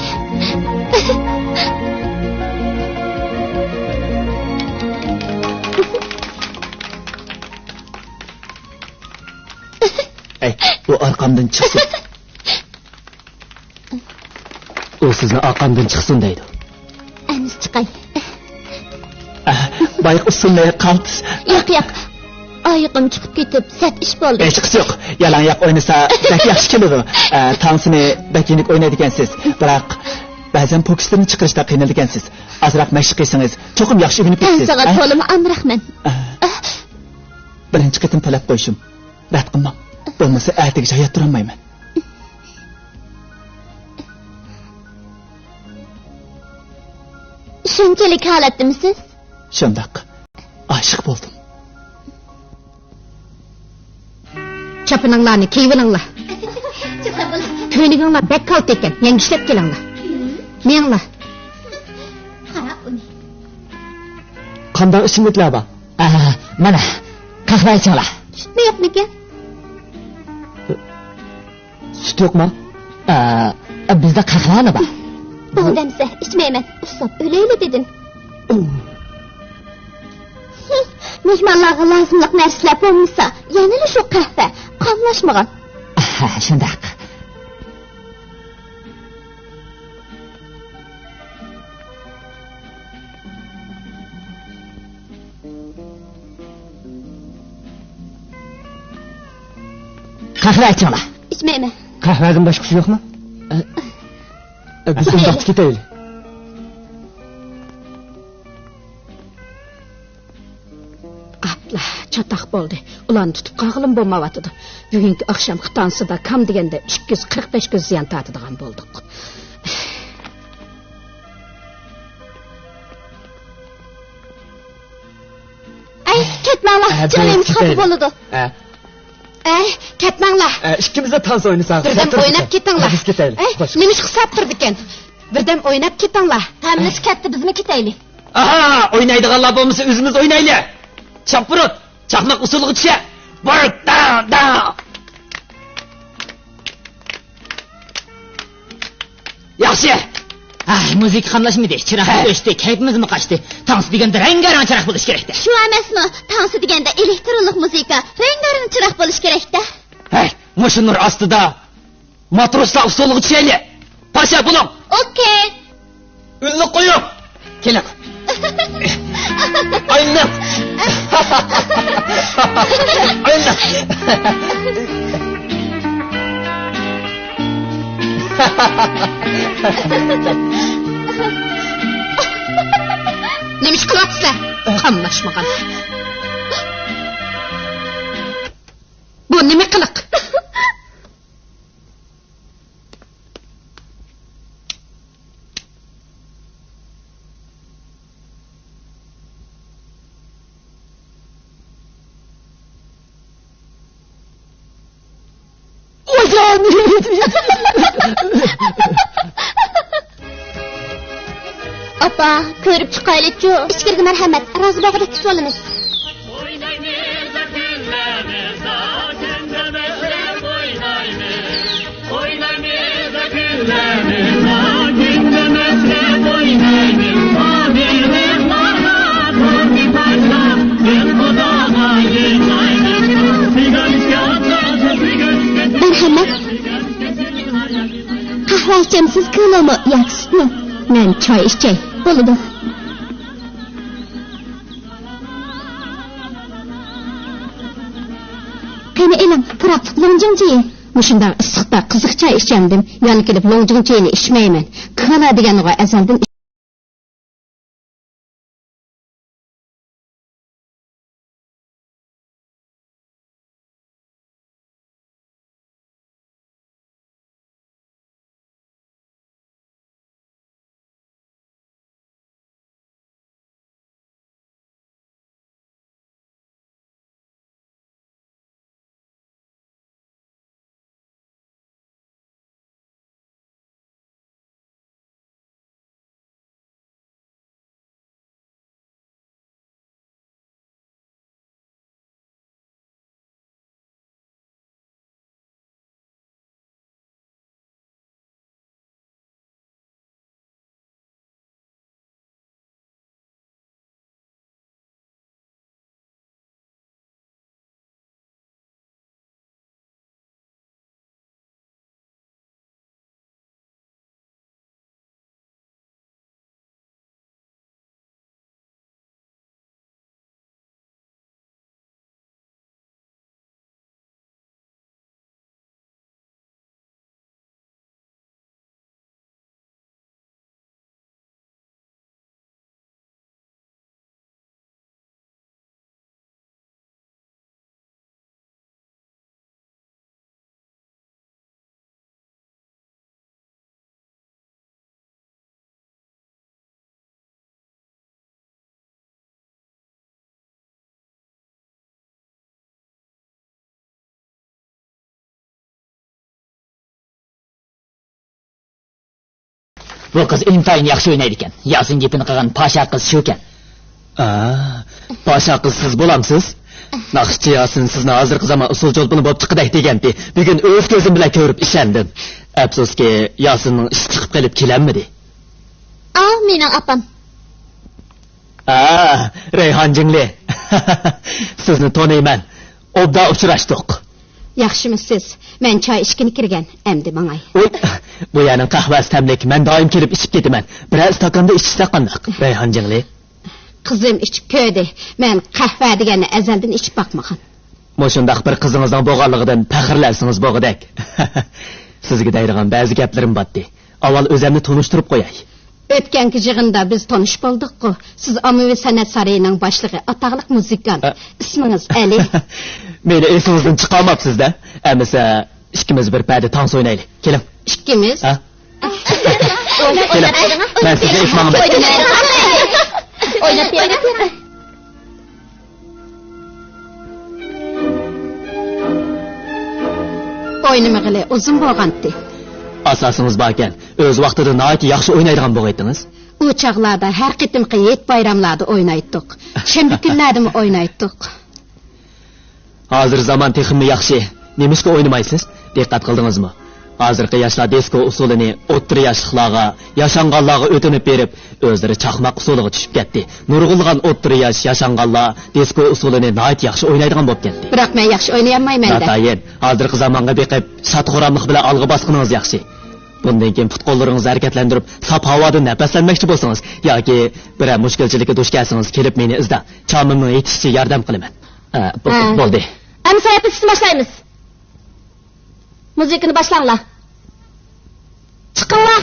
ئەي، ئۇ ئارقامدىن چىقسۇن. ئۇ سىزنى ئارقامدىن چىقسۇن دەيدۇ. ئەمىسە چىقاي. ئە، بايىقى ئۇسسۇلنى قالتىس. ياق، ياق. ئايىغىم چىقىپ كېتىپ، سەت ئىش بولدى. ھېچقىسى يوق. يالاڭ ياق ئوينىسا بەك ياخشى كېلىدۇ. ئە، تانسىنى بەك يېنىك ئوينايدىكەنسىز. بىراق، بەزەن پوكۇسلىرىنى چىقىرىشتا قىينىلىدىكەنسىز. ئازراق مەشىق قىلسىڭىز، چوقۇم ياخشى ئۆگىنىپ كېتىسىز. تانسىغا ئە؟ تولىمۇ ئامراقمەن. ئە. بىرىنچى قېتىم تەلەپ قويۇشۇم. رەت قىلماڭ. بولمىسا ئەتىگىچە ھايات تۇرالمايمەن. شۇنچىلىك ھالەتتىمۇ سىز؟ شۇنداق. ئاشىق بولدۇم. چاپىنىڭلارنى كىيىۋېلىڭلار. تۈنۈگۈڭلار بەك كالتە ئىكەن، يەڭگۈشلەپ كېلىڭلار. مېڭىڭلار. قانداق ئىچىملىكلەر بار؟ ئاھا، مانا، قەھۋە ئىچىڭلار. سۈتمۇ يوقمىكەن؟ سۈت يوقما؟ ئا، بىزدە قەھۋەلا بار. بولدى ئەمىسە، ئىچمەيمەن. ئۇسساپ ئۆلەيلى دېدىم. ئۇ. مېھمانلارغا لازىملىق نەرسىلەر بولمىسا، يەنىلا شۇ قەھۋە، قاملاشمىغان. ئاھا، شۇنداق. قەھۋە ئىچىڭلار. ئىچمەيمەن. قەھۋەدىن باشقىسى يوقمۇ؟ ئە، ئە، بىز ئۇنداقتا كېتەيلى. ئاپلا، چاتاق بولدى. ئۇلارنى تۇتۇپ قالغىلىمۇ بولمايۋاتىدۇ. بۈگۈنكى ئاخشامقى تانسىدا كام دېگەندە ئۈچ يۈز قىرىق بەش كۆز زىيان تارتىدىغان بولدۇق. ئەي، كەتمەڭلار، ئە، جېنىمىز خاپا بولىدۇ. ئە. ئەي، كەتمەڭلار. ئە، ئىككىمىزلا تانسا ئوينىساق. بىردەم ئولتۇرۇپ ئويناپ كېتىڭلار. بىز كېتەيلى. ئەي، خوش. نېمە ئىش قىلساپ تۇرىدىكەن؟ بىردەم ئويناپ كېتىڭلار. ھەممىسى كەتتى، بىزمۇ كېتەيلى. ئاھا، ئوينايدىغانلار بولمىسا ئۆزىمىز ئوينايلى. چاپپۇرۇت، چاقماق ئۇسسۇلىغا چۈشە. بۇر، دا، دا. ياخشى. ھەي، مۇزىكا قاملاشمىدى، چىراغ ھەي. ئۆچتى، كەيپىمىزمۇ قاچتى. تانسا دېگەندە رەڭگارەڭ چىراغ بولۇش كېرەكتە. شۇ ئەمەسمۇ؟ تانسا دېگەندە ئېلېكترونلۇق مۇزىكا، رەڭگارەڭ چىراغ بولۇش كېرەكتە. ھەي، مۇشۇ نۇر ئاستىدا ماتروسلار ئۇسسۇلىغا چۈشەيلى. پاشا بولۇڭ. ئوكەي. ئۈنلۈك قويۇڭ. كېلىڭ. ئايلىنىڭ. ئايلىنىڭ. نېمە ئىش قىلىۋاتىسىلەر؟ قاملاشمىغان. بۇ نېمە قىلىق؟ ئاپا، كۆرۈپ چىقايلىچۇ. ئىچكىرىگە مەرھەمەت، رازى بولغۇدەك كۈتۈۋالىمىز. مەرھەمەت. قەھۋە ئىچەمسىز، كولامۇ ياكى سۈتمۇ؟ مەن چاي ئىچەي. بولىدۇ. قېنى ئېلىڭ، پۇراقلىق لوڭجىڭچىيى. مۇشۇنداق ئىسسىقتا قىزىق چاي ئىچەمدىم، يەنە كېلىپ لوڭجىڭچىيىنى ئىچمەيمەن. كالا دېگەنغۇ ئەزەلدىن. بۇ قىز ئىنتايىن ياخشى ئوينايدىكەن. ياسىن گېپىنى قىلغان پاشا قىز شۇكەن. ئا، پاشا قىز سىز بولامسىز؟ ناخشىچى ياسىن سىزنى ھازىرقى زامان ئۇسسۇل چولپىنى بوپ چىققۇدەك دېگەنتى. بۈگۈن ئۆز كۆزۈم بىلەن كۆرۈپ ئىشەندىم. ئەپسۇسكى، ياسىننىڭ ئىشى چىقىپ قېلىپ كېلەلمىدى. ئاۋۇ مېنىڭ ئاپام. ئا، رەيھان جىڭلى. سىزنى تونۇيمەن. ئوبدان ئۇچراشتۇق. ياخشىمۇسىز؟ مەن چاي ئىچكىلى كىرگەن، ئەمدى ماڭاي. ئۇي، بۇ يەرنىڭ قەھۋەسى تەملىك، مەن دائىم كېلىپ ئىچىپ كېتىمەن. بىرەر ئىستاكاندا ئىچىشسە قانداق، رەيھان جىڭلى؟ قىزىم ئىچىپ كۆردى. مەن قەھۋە دېگەننى ئەزەلدىن ئىچىپ باقمىغان. مۇشۇنداق بىر قىزىڭىزنىڭ بولغانلىقىدىن پەخىرلەنسىڭىز بولغۇدەك. سىزگە دەيدىغان بەزى گەپلىرىم باتتى. ئاۋۋال ئۆزەمنى تونۇشتۇرۇپ قوياي. ئۆتكەنكى يىغىندا بىز تونۇش بولدۇققۇ. سىز ئاممىۋى سەنئەت سارىيىنىڭ باشلىقى، ئاتاقلىق مۇزىكانت. ئە. ئىسمىڭىز ئەلى. مېنى ئېسىڭىزدىن چىقارماپسىز-دە. ئەمىسە، ئىككىمىز بىر پەدە تانسا ئوينايلى. كېلىڭ. ئىككىمىز؟ ھە؟ كېلىڭ. مەن سىزنى ئېيتماڭمەن. ئويناپ بېرىڭ. ئوينىمىغىلى ئۇزۇن بولغانتى. ئاساسىڭىز باركەن، ئۆز ۋاقتىدا ناھايىتى ياخشى ئوينايدىغان بولغىيتىڭىز. ئۇ چاغلاردا ھەر قېتىمقى ھېيت بايراملاردا ئوينايتتۇق. شەنبە كۈنلەردىمۇ ئوينايتتۇق. ھازىر زامان تېخىمۇ ياخشى. نېمىشقا ئوينىمايسىز؟ دىققەت قىلدىڭىزمۇ؟ ھازىرقى ياشلار دىسكو ئۇسسۇلىنى ئوتتۇرا ياشلىقلارغا، ياشانغانلارغا ئۆتۈنۈپ بېرىپ، ئۆزلىرى چاقماق ئۇسسۇلىغا چۈشۈپ كەتتى. نۇرغۇنلىغان ئوتتۇرا ياش، ياشانغانلار دىسكو ئۇسسۇلىنى ناھايىتى ياخشى ئوينايدىغان بولۇپ كەتتى. بىراق مەن ياخشى ئوينىيالمايمەن-دە. ناتايىن، ھازىرقى زامانغا بېقىپ، شاد-خۇراملىق بىلەن ئالغا باسقىنىڭىز ياخشى. بۇندىن كېيىن پۇت-قوللىرىڭىزنى ھەرىكەتلەندۈرۈپ، ساپ ھاۋادا نەپەسلەنمەكچى بولسىڭىز ياكى بىرەر مۈشكۈلچىلىككە دۇچ كەلسىڭىز، كېلىپ مېنى ئىزدەڭ. چامىمنىڭ يېتىشىچە ياردەم قىلىمەن. ئە، بو-، ھە. بولدى. ئەمسە ھەپىسىنى باشلايمىز. مۇزىكىنى باشلاڭلار. چىقىڭلار.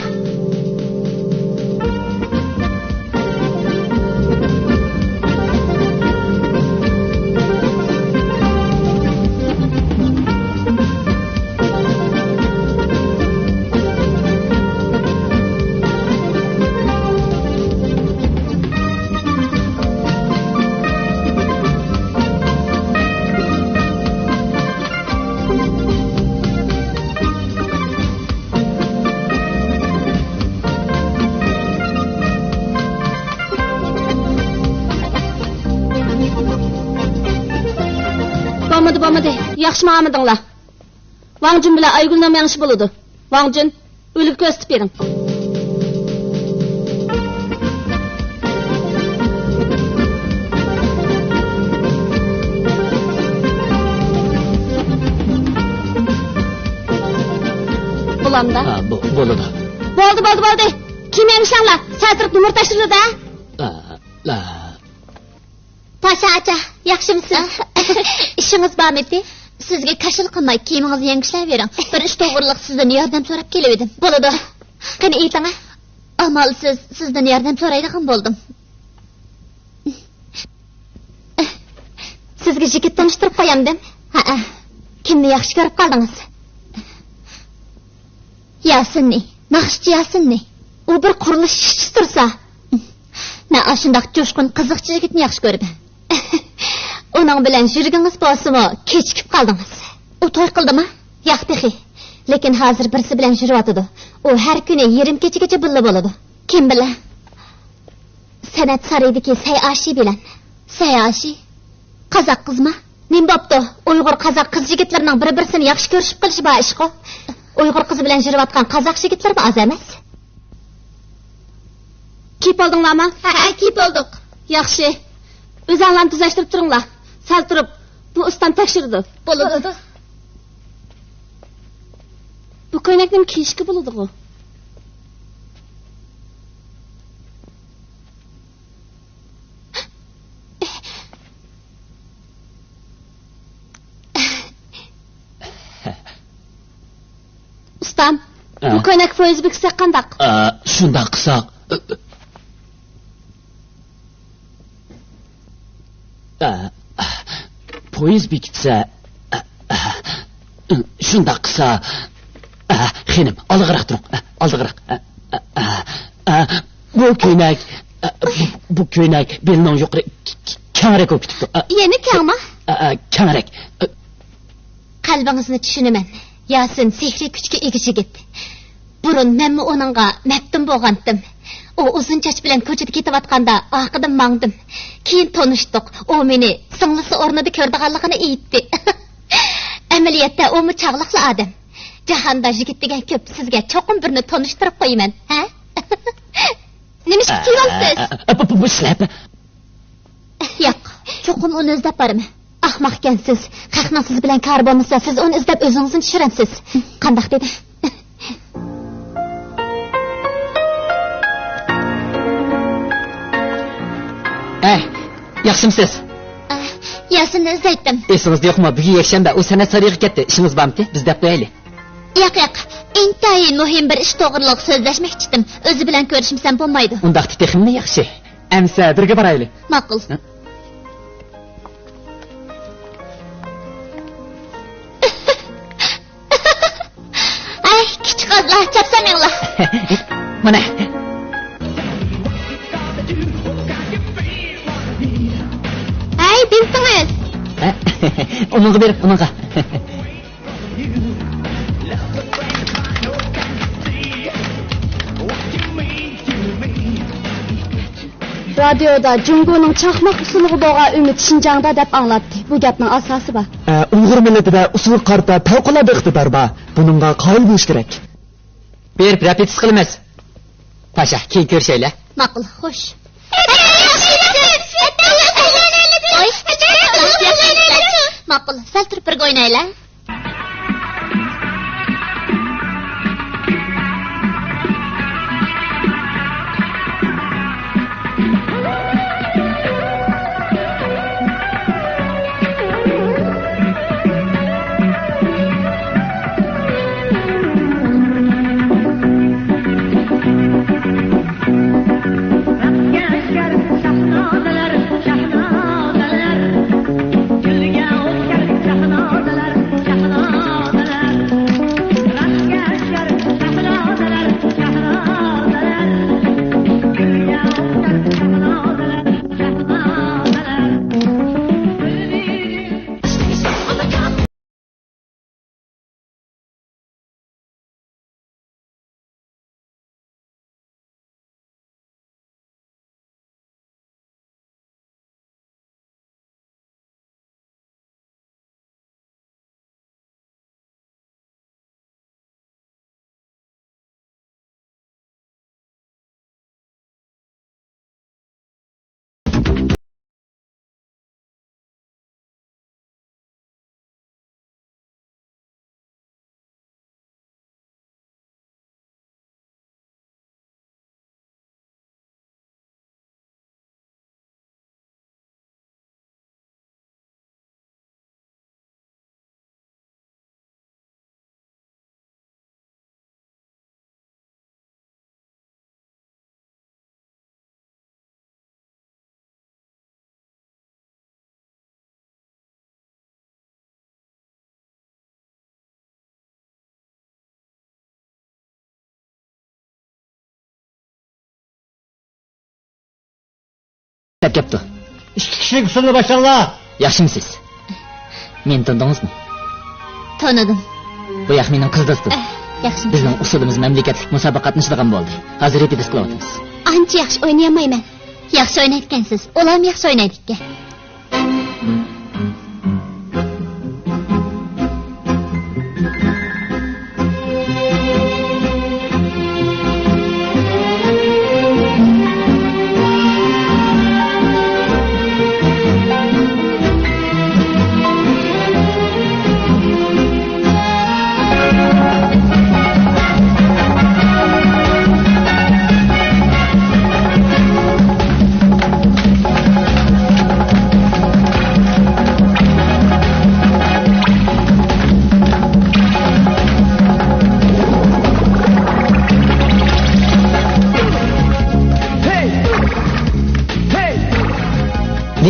بولمىدى، بولمىدى. ياخشى ماڭالمىدىڭلار. ۋاڭ جۈن بىلەن ئايگۈلنىڭ مېڭىشى بولىدۇ. ۋاڭ جۈن، ئۈلگە كۆرسىتىپ بېرىڭ. بولامدا؟ ھە، بو-، بولىدۇ. بولدى، بولدى، بولدى. كىيىم يېڭىشىڭلار. سەل تۇرۇپ نومۇر تاشلىدۇ-دە. ئا، ئا. پاشا ئاچا، ياخشىمسىز؟ ئىشىڭىز بارمىدى؟ سىزگە كاشىلا قىلماي، كىيىمىڭىزنى يەڭگۈشلەۋېرىڭ. بىر ئىش توغرىلىق سىزدىن ياردەم سوراپ كېلىۋىدىم. بولىدۇ. قېنى، ئېيتىڭە. ئامالسىز سىزدىن ياردەم سورايدىغان بولدۇم. سىزگە يىگىت تونۇشتۇرۇپ قويامدىم؟ ھەئە. كىمنى ياخشى كۆرۈپ قالدىڭىز؟ ياسىننى، ناخشىچى ياسىننى. ئۇ بىر قۇرۇلۇش ئىشچىسى تۇرسا. مەن ئاشۇنداق جۇشقۇن، قىزىقچى يىگىتنى ياخشى كۆرىمەن. ئۇنىڭ بىلەن يۈرگىنىڭىز بولسىمۇ، كېچىكىپ قالدىڭىز. ئۇ توي قىلدىما؟ ياق تېخى. لېكىن ھازىر بىرسى بىلەن يۈرۈۋاتىدۇ. ئۇ ھەر كۈنى يېرىم كېچىگىچە بىللە بولىدۇ. كىم بىلەن؟ سەنئەت سارىيىدىكى سەي ئاشى بىلەن. سەي ئاشى؟ قازاق قىزما؟ نېمە بوپتۇ؟ ئۇيغۇر قازاق قىز يىگىتلىرىنىڭ بىر-بىرسىنى ياخشى كۆرۈشۈپ قېلىشى بار ئىشقۇ. ئۇيغۇر قىزى بىلەن يۈرۈۋاتقان قازاق يىگىتلىرىمۇ ئاز ئەمەس. كىيىپ بولدۇڭلارمۇ؟ ھەئە، كىيىپ بولدۇق. ياخشى. ئۆزۈڭلارنى تۈزەشتۈرۈپ تۇرۇڭلار. سەل تۇرۇپ، بۇ ئۇستام تەكشۈرىدۇ. بولىدۇ. بۇ كۆينەكنىمۇ كىيىشكە بولىدىغۇ؟ ئۇستام، ئە؟ بۇ كۆينەك پويىز بېكىتسەك قانداق؟ ئە، شۇنداق قىلساق. ئە، پويىز بېكىتسە، ئە، ئە، شۇنداق قىلسا، ئە، خېنىم، ئالدىغىراق تۇرۇڭ، ئە، ئالدىغىراق. ئە، ئە، ئە، ئە، بۇ كۆينەك، ئە، بۇ، بۇ كۆينەك بېلىنىڭ يۇقىرى ك-، ك-، كەڭرەك بولۇپ كېتىپتۇ. ئە، يەنە كەڭما؟ ئە، ئە، كەڭرەك. ئە، قەلبىڭىزنى چۈشىنىمەن. ياسىن سېھرىي كۈچكە ئىگە يىگىت. بۇرۇن مەنمۇ ئۇنىڭغا مەپتۇن بولغانتىم. ئۇ ئۇزۇن چاچ بىلەن كوچىدا كېتىۋاتقاندا ئارقىدىن ماڭدىم. كېيىن تونۇشتۇق. ئۇ مېنى سىڭلىسى ئورنىدا كۆرىدىغانلىقىنى ئېيتتى. ئەمەلىيەتتە ئۇمۇ چاغلىقلا ئادەم. جاھاندا يىگىت دېگەن كۆپ، سىزگە چوقۇم بىرنى تونۇشتۇرۇپ قويىمەن، ھە؟ نېمىشقا كىيىۋالىسىز؟ ئە، ئە، ئە، بۇ، بۇ، بۇ شىلەپە. ياق، چوقۇم ئۇنى ئىزدەپ بارىمەن. ئاخماقكەنسىز. خەقنىڭ سىز بىلەن كارى بولمىسا، سىز ئۇنى ئىزدەپ ئۆزىڭىزنى چۈشۈرەمسىز. قانداق دېدى؟ ئەي، ياخشىمسىز؟ ئە، ياسىننى ئىزدەيتتىم. ئېسىڭىزدە يوقمۇ؟ بۈگۈن يەكشەنبە، ئۇ سەنئەت سارىيىغا كەتتى. ئىشىڭىز بارمىكىن؟ بىز دەپ قويايلى. ياق، ياق. ئىنتايىن مۇھىم بىر ئىش توغرىلىق سۆزلەشمەكچىدىم. ئۆزى بىلەن كۆرۈشمىسەم بولمايدۇ. ئۇنداقتا تېخىمۇ ياخشى. ئەمىسە بىرگە بارايلى. ماقۇل. ھە؟ ئەي، كىچىك قىزلار، چاپسان مېڭىڭلار. مانا. ئەي، دېمىسىڭىز. ھە؟ ئۇنىڭغا بېرىپ، ئۇنىڭغا. شۇ رادىيودا جۇڭگونىڭ چاقماق ئۇسسۇلىغا بولغان ئۈمىدى شىنجاڭدا دەپ ئاڭلاتتى. بۇ گەپنىڭ ئاساسى بار. ئە، ئۇيغۇر مىللىتىدە ئۇسسۇلغا قارىتا پەۋقۇلئاددە ئىقتىدار بار. بۇنىڭغا قايىل بولۇش كېرەك. بېرىپ رېپېتىتسىيە قىلىمىز. پاشا، كېيىن كۆرۈشەيلى. ماقۇل، خوش. ماقۇل، سەل تۇرۇپ بىرگە ئوينايلى. دەپ كەپتۇ. ئىككى كىشىلىك ئۇسسۇلنى باشلاڭلار. ياخشىمۇسىز؟ مېنى تونۇدىڭىزمۇ؟ تونۇدۇم. بۇ ياق مېنىڭ قىز دوستۇم. ئەھ، ياخشىمۇ؟ بىزنىڭ ئۇسسۇلىمىز مەملىكەتلىك مۇسابىقە قاتنىشىدىغان بولدى. ھازىر رېپېتىتسىيە قىلىۋاتىمىز. ئانچە ياخشى ئوينىيالمايمەن. ياخشى ئوينايدىكەنسىز. ئۇلارمۇ ياخشى ئوينايدىكەن.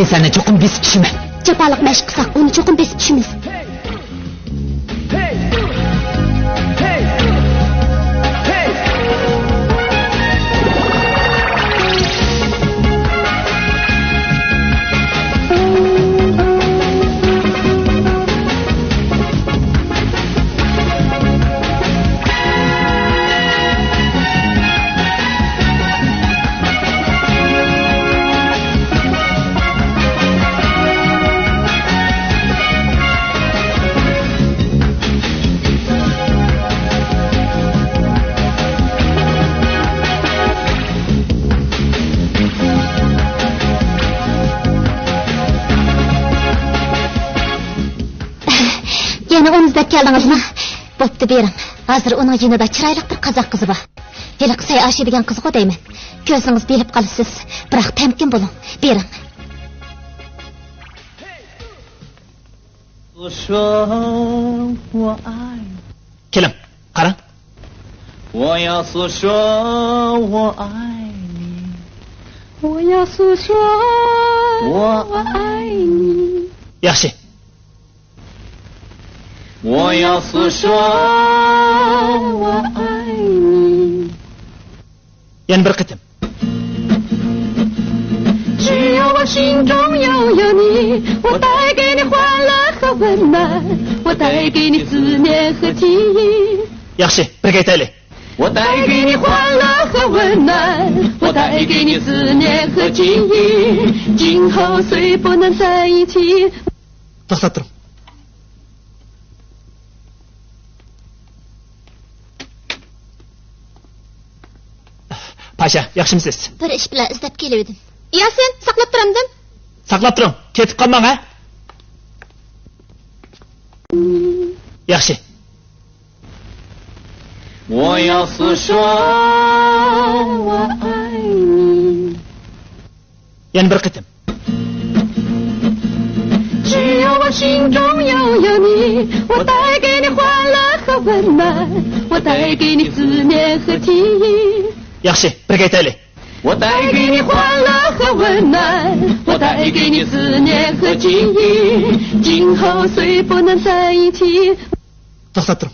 مەن سەننى چوقۇم بېسىپ چۈشىمەن. جاپالىق مەشىق قىلساق، ئۇنى چوقۇم بېسىپ چۈشىمىز. يەنە ئۇنى ئىزدەپ كەلدىڭىزمۇ؟ بوپتۇ، بېرىڭ. ھازىر ئۇنىڭ يېنىدا چىرايلىق بىر قازاق قىزى بار. ھېلىقى سەي ئاشى دېگەن قىزغۇ دەيمەن. كۆرسىڭىز بىلىپ قالىسىز. بىراق تەمكىن بولۇڭ. بېرىڭ. 我说我爱你。 كېلىڭ، قاراڭ. 我要诉说我爱你。 我要诉说我爱你。 ياخشى. 我要诉说我爱你。 يەنە بىر قېتىم. 只要我心中拥有你，我带给你欢乐和温暖，我带给你思念和记忆。 ياخشى، بىرگە ئېيتايلى. 我带给你欢乐和温暖，我带给你思念和记忆。今后虽不能在一起。 توختاپ تۇرۇڭ. پاشا، ياخشىمۇسىز؟ بىر ئىش بىلەن ئىزدەپ كېلىۋىدىم. ياسىن، ساقلاپ تۇرامدىم؟ ساقلاپ تۇرۇڭ، كېتىپ قالماڭ، ھە؟ ياخشى. 我要诉说我爱你。 يەنە بىر قېتىم. 只要我心中拥有你，我带给你欢乐和温暖，我带给你思念和记忆。 ياخشى، بىرگە ئېيتايلى. 我带给你欢乐和温暖，我带给你思念和记忆。今后虽不能在一起。 توختاپ تۇرۇڭ.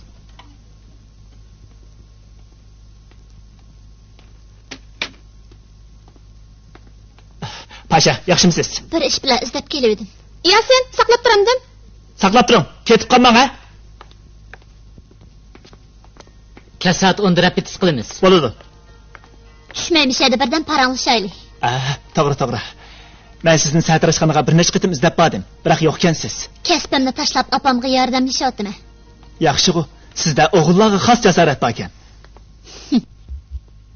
پاشا، ياخشىمۇسىز؟ بىر ئىش بىلەن ئىزدەپ كېلىۋىدىم. ياسىن، ساقلاپ تۇرامدىم؟ ساقلاپ تۇرۇڭ، كېتىپ قالماڭ، ھە؟ كەچ سائەت ئوندا رېپېتىتسىيە قىلىمىز. بولىدۇ. چۈشمەي مۇشۇ يەردە بىردەم پاراڭلىشايلى. ئە، توغرا، توغرا. مەن سىزنى سەھەتىراشخانىغا بىر نەچچە قېتىم ئىزدەپ باردىم، بىراق يوقكەنسىز. كەسپىمنى تاشلاپ ئاپامغا ياردەملىشىۋاتىمەن. ياخشىغۇ، سىزدە ئوغۇللارغا خاس جاسارەت باركەن.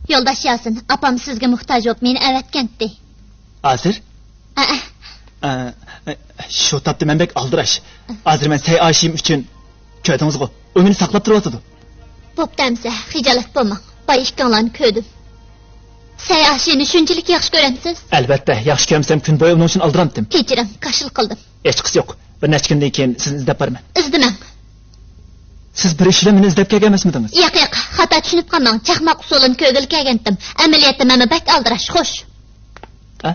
يولداش ياسىن، ئاپام سىزگە موھتاج بولۇپ مېنى ئەۋەتكەنتى. ھازىر؟ ئەئە. ئە، ئە، شۇ تاپتا مەن بەك ئالدىراش. ھازىر مەن سەي ئاشىم ئۈچۈن، كۆردىڭىزغۇ، ئۇ مېنى ساقلاپ تۇرۇۋاتىدۇ. بوپتۇ ئەمسە، خىجالەت بولماڭ. بايا ئىككىڭلارنى كۆردۈم. سەي ئاشىنى شۇنچىلىك ياخشى كۆرەمسىز؟ ئەلۋەتتە، ياخشى كۆرمىسەم كۈن بويى ئۇنىڭ ئۈچۈن ئالدىرامتىم. كەچۈرۈڭ، كاشىلا قىلدىم. ھېچقىسى يوق. بىر نەچچە كۈندىن كېيىن سىزنى ئىزدەپ بارىمەن. ئىزدىمەڭ. سىز بىر ئىش بىلەن مېنى ئىزدەپ كەلگەن ئەمەسمىدىڭىز؟ ياق، ياق، خاتا چۈشىنىپ قالماڭ. چاقماق ئۇسسۇلىنى كۆرگىلى كەلگەنتىم. ئەمەلىيەتتە مەنمۇ بەك ئالدىراش. خوش. ئە؟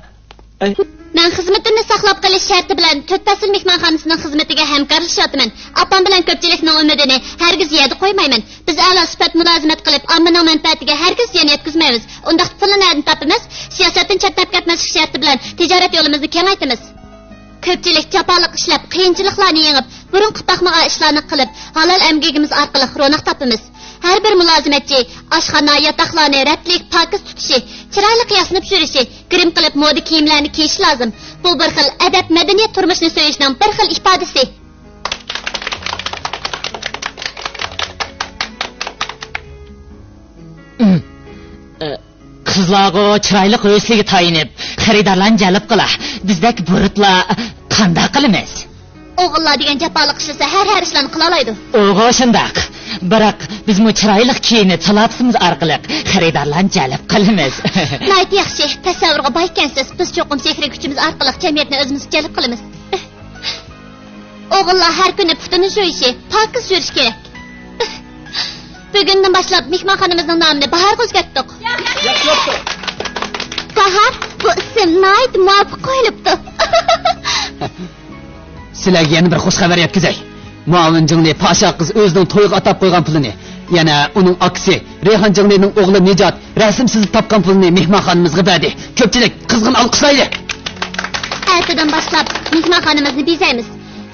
ئەي. مەن خىزمىتىمنى ساقلاپ قېلىش شەرتى بىلەن تۆت پەسىل مېھمانخانىسىنىڭ خىزمىتىگە ھەمكارلىشىۋاتىمەن. ئاپام بىلەن كۆپچىلىكنىڭ ئۈمىدىنى ھەرگىز يەردە قويمايمەن. بىز ئەلا سۈپەت مۇلازىمەت قىلىپ، ئاممىنىڭ مەنپەئەتىگە ھەرگىز زىيان يەتكۈزمەيمىز. ئۇنداقتا پۇلنى نەدىن تاپىمىز؟ سىياسەتتىن چەتنەپ كەتمەسلىك شەرتى بىلەن تىجارەت يولىمىزنى كېڭەيتىمىز. كۆپچىلىك جاپالىق ئىشلەپ، قىيىنچىلىقلارنى يېڭىپ، بۇرۇنقى باقمىغان ئىشلارنى قىلىپ، ھالال ئەمگىكىمىز ئارقىلىق روناق تاپىمىز. ھەر بىر مۇلازىمەتچى ئاشخانا، ياتاقلارنى رەتلىك، پاكىز تۇتۇشى، چىرايلىق ياسىنىپ يۈرۈشى، گىرىم قىلىپ مودا كىيىملەرنى كىيىشى لازىم. بۇ بىر خىل ئەدەپ، مەدەنىيەت تۇرمۇشىنى سۆيۈشنىڭ بىر خىل ئىپادىسى. ئە، قىزلارغۇ چىرايلىق ھۆسنىگە تايىنىپ، خېرىدارلارنى جەلپ قىلە. بىزدەك بۇرۇتلار قانداق قىلىمىز؟ ئوغۇللار دېگەن جاپالىق ئىشلىسە، ھەر، ھەر ئىشلارنى قىلالايدۇ. ئۇغۇ شۇنداق. بىراق، بىزمۇ چىرايلىق كىيىنىپ، سالاپىتىمىز ئارقىلىق خېرىدارلارنى جەلپ قىلىمىز. ناھايىتى ياخشى، تەسەۋۋۇرغا بايكەنسىز. بىز چوقۇم سېھرىي كۈچىمىز ئارقىلىق جەمئىيەتنى ئۆزىمىزگە جەلپ قىلىمىز. ئوغۇللار ھەر كۈنى پۇتىنى جۇيۇشى، پاكىز يۈرۈشى كېرەك. بۈگۈندىن باشلاپ مېھمانخانىمىزنىڭ نامىنى باھارغا ئۆزگەرتتۇق. باھار، بۇ ئىسىم ناھايىتى مۇۋاپىق قويۇلۇپتۇ. سىلەرگە يەنە بىر خۇش خەۋەر يەتكۈزەي. مۇئاۋىن جىڭلى پاشا قىز ئۆزىنىڭ تويىغا ئاتاپ قويغان پۇلىنى، يەنە ئۇنىڭ ئاكىسى رەيھان جىڭلىنىڭ ئوغلى نىجات رەسىم سىزىپ تاپقان پۇلىنى مېھمانخانىمىزغا بەردى. كۆپچىلىك، قىزغىن ئالقىشلايلى! ئەتىدىن باشلاپ مېھمانخانىمىزنى بېزەيمىز.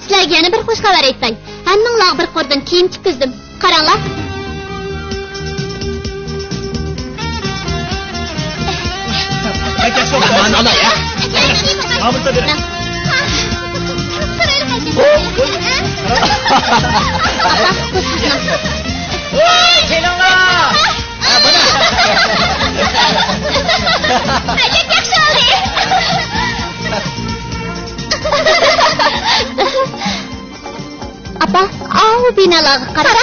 سىلەرگە يەنە بىر خۇش خەۋەر ئېيتاي. ھەممىڭلارغا بىر قۇردىن كىيىم تىككۈزدۈم. قاراڭلار. بەك ياخشى بوپتۇ. مانا ئالاي، ھە؟ ئامىرسا بېرىڭ. ۋوي، كېلىڭلار. ھە، مانا. بەك ياخشى بولدى. ئاپا، ئاۋۇ بىنالارغا قارا.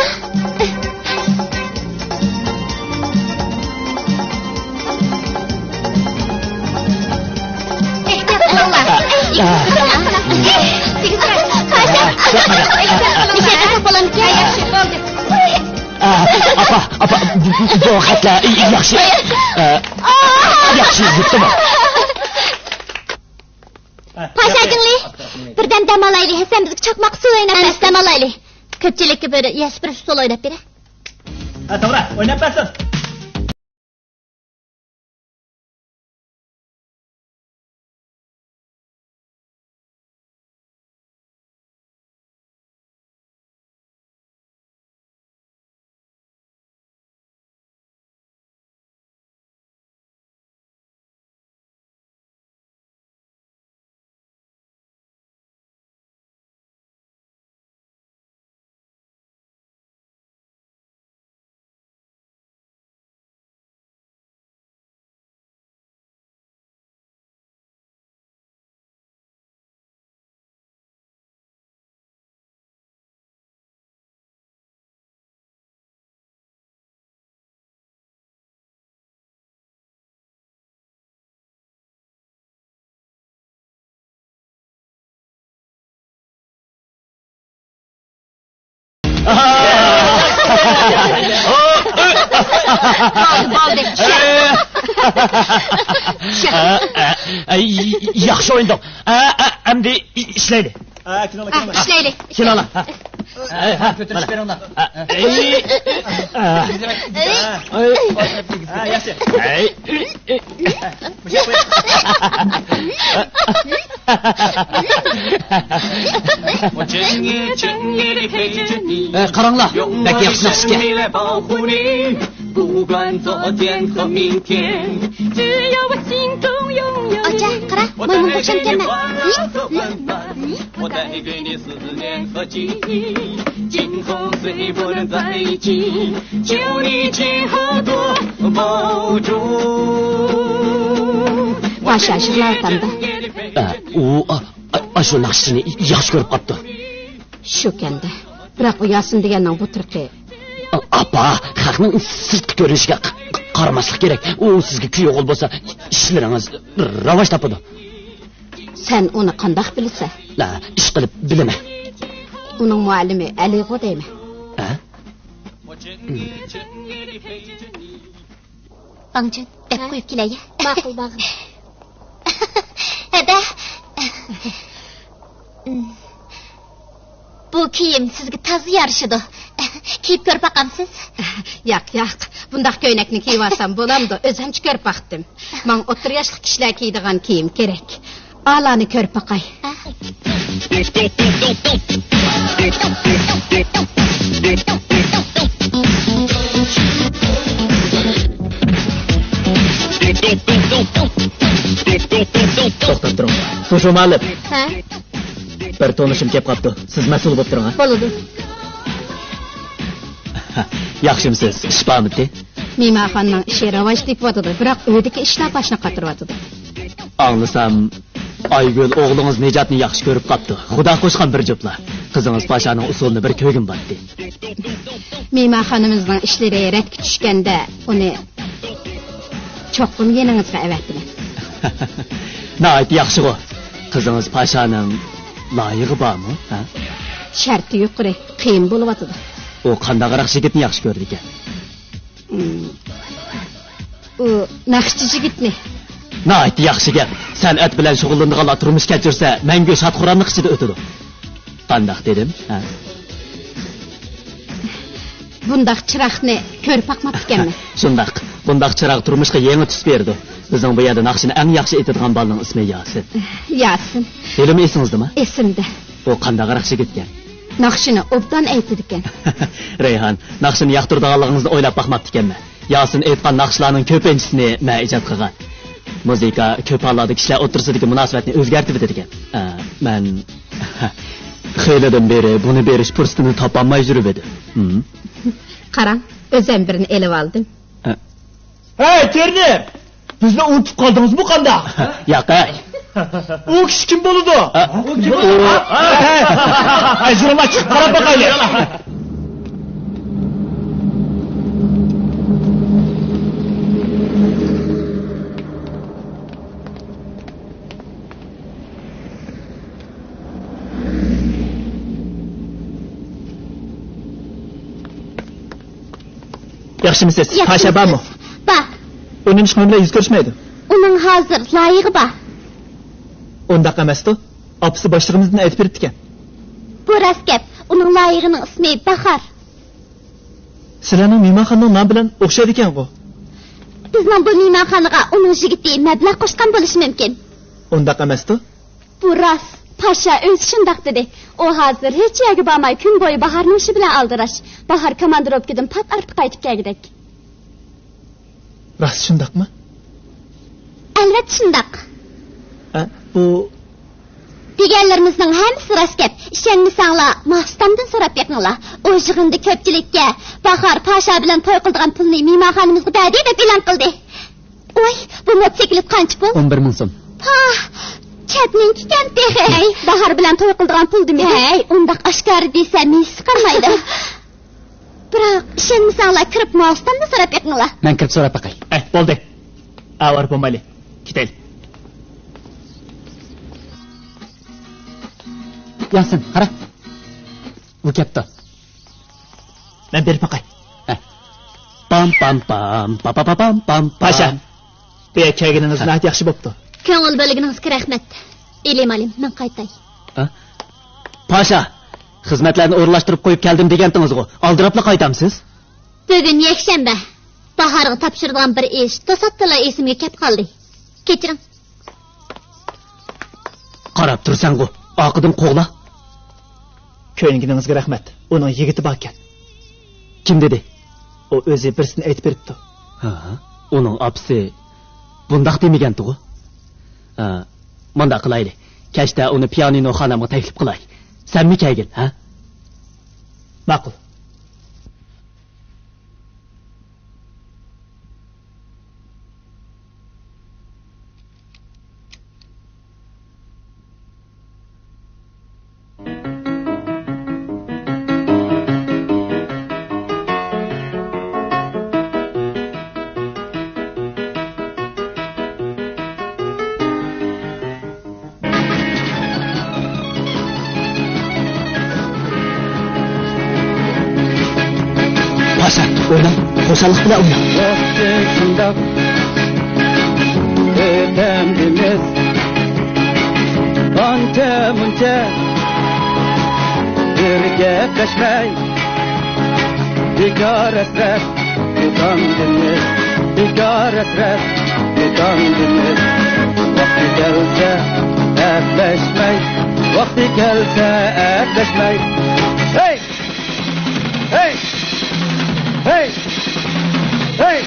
ئاپا، ئاپا، بۇ، بۇ خەتلەر ياخشى. ياخشى يېزىپتىمۇ؟ پاشا جىڭلى، بىردەم دەم ئالايلى، سەن بىزگە چاقماق سۇ ئويناپ بەر. ئەمىسە دەم ئالايلى. كۆپچىلىككە بىر يەسلى بىر ئۇسسۇل ئويناپ بېرە. ھە، توغرا، ئويناپ بەرسۇن. بولدى، بولدى، چۈشە. چۈشە. ئە، ئە، ئە، ياخشى ئوينىدىڭ. ئە، ئە، ئەمدى ئىشلەيلى. ئە، كىنولا، ئە، كىنولا. ئىشلەيلى. كىنولا. ئە، ھە، كۆتۈرۈپ مانا. بېرىڭلار. ئە، ئەي. ئە. ئەي. ئە، ياخشى. ئەي. ئە، قاراڭلار، بەك ياخشى ناخشا ئىكەن. ئاچا، قارا، مايمۇنغا ئوخشامكەنمەن. پاشا يىغلاۋاتامدۇ؟ ئە، ئۇ، ئا، ئا، ئاشۇ ناخشىچىنى ياخشى كۆرۈپ قاپتۇ. شۇكەندە. بىراق ئۇ ياسىن دېگەننىڭ بۇ تۇرقى. ئا، ئاپا، خەقنىڭ سىرتقا كۆرۈنۈشىگە ق-، ق-، قارىماسلىق كېرەك. ئۇ سىزگە كۈيئوغۇل بولسا، ئىشلىرىڭىز راۋاج تاپىدۇ. سەن ئۇنى قانداق بىلىسەن؟ ھە، ئىشقىلىپ بىلىمەن. ئۇنىڭ مۇئەللىمى ئەلىغۇ دەيمەن. ھە؟ ۋاڭجۈن، دەپ قويۇپ كېلەي. ماقۇل، باغىم. ھەدە. بۇ كىيىم سىزگە تازا يارىشىدۇ. كىيىپ كۆرۈپ باقامسىز؟ ياق، ياق. بۇنداق كۆينەكنى كىيىۋالسام بولامدۇ؟ ئۆزۈمچە كۆرۈپ باقتىم. ماڭا ئوتتۇرا ياشلىق كىشىلەر كىيىدىغان كىيىم كېرەك. ئالانى كۆرۈپ باقاي. توختاپ تۇرۇڭ. سۇشۇ مۇئەللىم. ھە؟ بىر تونۇشۇم كەپ قاپتۇ. سىز مەسئۇل بوپ تۇرۇڭ، ھە؟ بولىدۇ. ياخشىمسىز؟ ئىش بارمىدى؟ مېھمانخانىنىڭ ئىشى راۋاج تېپىۋاتىدۇ، بىراق ئۆيدىكى ئىشلار باشنى قاتۇرۇۋاتىدۇ. ئاڭلىسام، ئايگۈل ئوغلىڭىز نىجاتنى ياخشى كۆرۈپ قاپتۇ. خۇدا قوشقان بىر جۈپلا. قىزىڭىز پاشانىڭ ئۇسۇلىنى بىر كۆرگۈم بارتتى. مېھمانخانىمىزنىڭ ئىشلىرى رەتكە چۈشكەندە ئۇنى چوقۇم يېنىڭىزغا ئەۋەتىمەن. ناھايىتى ياخشىغۇ. قىزىڭىز پاشانىڭ لايىقى بارمۇ؟ ھە؟ شەرتى يۇقىرى، قىيىن بولۇۋاتىدۇ. ئۇ قانداقراق يىگىتنى ياخشى كۆرىدىكەن؟ ئۇ ناخشىچى يىگىتنى. ناھايىتى ياخشى گەپ. سەنئەت بىلەن شۇغۇللىنىدىغانلار تۇرمۇش كەچۈرسە، مەڭگۈ شاد-خۇراملىق ئىچىدە ئۆتىدۇ. قانداق دېدىم؟ ھە؟ بۇنداق چىراغنى كۆرۈپ باقماپتىكەنمەن. شۇنداق. بۇنداق چىراغ تۇرمۇشقا يېڭى تۈس بېرىدۇ. بىزنىڭ بۇ يەردە ناخشىنى ئەڭ ياخشى ئېيتىدىغان بالىنىڭ ئىسمى ياسىن. ياسىن. ھېلىمۇ ئېسىڭىزدىمۇ؟ ئېسىمدە. ئۇ قانداقراق يىگىتكەن؟ ناخشىنى ئوبدان ئېيتىدىكەن. رەيھان، ناخشىنى ياقتۇرىدىغانلىقىڭىزنى ئويلاپ باقماپتىكەنمەن. ياسىن ئېيتقان ناخشىلارنىڭ كۆپىنچىسىنى مەن ئىجاد قىلغان. مۇزىكا كۆپ ھاللاردا كىشىلەر ئوتتۇرىسىدىكى مۇناسىۋەتنى ئۆزگەرتىۋېتىدىكەن. ئە، مەن خېلىدىن بېرى بۇنى بېرىش پۇرسىتىنى تاپالماي يۈرۈۋىدىم. ھىم. قاراڭ، ئۆزۈم بىرنى ئېلىۋالدىم. ئە. ھەي، تېرنى! بىزنى ئۇنتۇپ قالدىڭىزمۇ قانداق؟ ياق، ھەي. ئۇ كىشى كىم بولىدۇ؟ ئە، ئۇ كىم بولىدۇ؟ ئە، ئە، ئە، يۈرۈڭلار، چىقىپ قاراپ باقايلى. ياخشىمۇسىز؟ ياخشىمۇسىز؟ پاشا بارمۇ؟ بار. ئۇ نېمىشقا مەن بىلەن يۈز كۆرۈشمەيدۇ؟ ئۇنىڭ ھازىر لايىقى بار. ئۇنداق ئەمەستۇ. ئاپىسى باشلىقىمىزدىن ئېيتىپ بېرىپتىكەن. بۇ راست گەپ. ئۇنىڭ لايىقىنىڭ ئىسمى باھار. سىلەرنىڭ مېھمانخانىنىڭ نامى بىلەن ئوخشايدىكەنغۇ؟ بىزنىڭ بۇ مېھمانخانىغا ئۇنىڭ يىگىتى مەبلەغ قوشقان بولۇشى مۇمكىن. ئۇنداق ئەمەستۇ؟ بۇ راست. پاشا ئۆزى شۇنداق دېدى. ئۇ ھازىر ھېچ يەرگە بارماي، كۈن بويى باھارنىڭ ئىشى بىلەن ئالدىراش. باھار كوماندىروپكىدىن پات ئارتۇق قايتىپ كەلگۈدەك. راست شۇنداقمۇ؟ ئەلۋەتتە شۇنداق. ئە، بۇ دېگەنلىرىمىزنىڭ ھەممىسى راست گەپ. ئىشەنمىسەڭلار، ماستامدىن سوراپ بېقىڭلار. ئۇ يىغىندا كۆپچىلىككە باھار پاشا بىلەن توي قىلىدىغان پۇلنى مېھمانخانىمىزغا بەردى دەپ ئېلان قىلدى. ۋاي، بۇ موتوسىكلىت قانچە پۇل؟ ئون بىر مىڭ سوم. پاھ، چەتنىڭكىكەن تېخى. ھەي، باھار بىلەن توي قىلىدىغان پۇل دېمىدى. ھەي، ئۇنداق ئاشكارا دېسە مېسى قارمايدۇ. بىراق، ئىشەنمىسەڭلار، كىرىپ ماستامدىن سوراپ بېقىڭلار. مەن كىرىپ سوراپ باقاي. ئەي، بولدى. ئاۋارە بولمايلى. كېتەيلى. ياسىن، قارا. ئۇ كەپتۇ. مەن بېرىپ باقاي. ھە. پام، پام، پام، پا، پا، پا، پام، پام، پام. پاشا، بۇ يەرگە كەلگىنىڭىز ھە. ناھايىتى ياخشى بوپتۇ. كۆڭۈل بۆلگىنىڭىزگە رەھمەت. ئىلى مالىم، مەن قايتاي. ھە؟ پاشا، خىزمەتلەرنى ئورۇنلاشتۇرۇپ قويۇپ كەلدىم دېگەنتىڭىزغۇ، ئالدىراپلا قايتامسىز؟ بۈگۈن يەكشەنبە. باھارغا تاپشۇرىدىغان بىر ئىش توساتتىلا ئېسىمگە كەپ قالدى. كەچۈرۈڭ. قاراپ تۇرساڭغۇ، ئارقىدىن قوغلا. كۆيۈنگىنىڭىزگە رەھمەت. ئۇنىڭ يىگىتى باركەن. كىم دېدى؟ ئۇ ئۆزى بىرسىنى ئېيتىپ بېرىپتۇ. ھە، ئۇنىڭ ئاپىسى بۇنداق دېمىگەنتىغۇ. ھە، مۇنداق قىلايلى. كەچتە ئۇنى پىيانىنو خانامغا تەكلىپ قىلاي. سەنمۇ كەلگىن، ھە؟ ماقۇل. پاشا، ئويناڭ، خۇشاللىق بىلەن ئويناڭ. ۋاقتى شۇنداق ئۆتەمدىمىز، ئانچە مۇنچە بىر گەپلەشمەي، بىكار ھەسرەت يۇتامدىمىز، بىكار ھەسرەت يۇتامدىمىز. ۋاقتى كەلسە ئەپلەشمەي، ۋاقتى كەلسە ئەپلەشمەي. ھەي! ھەي! ھەي! ھەي! ھەي!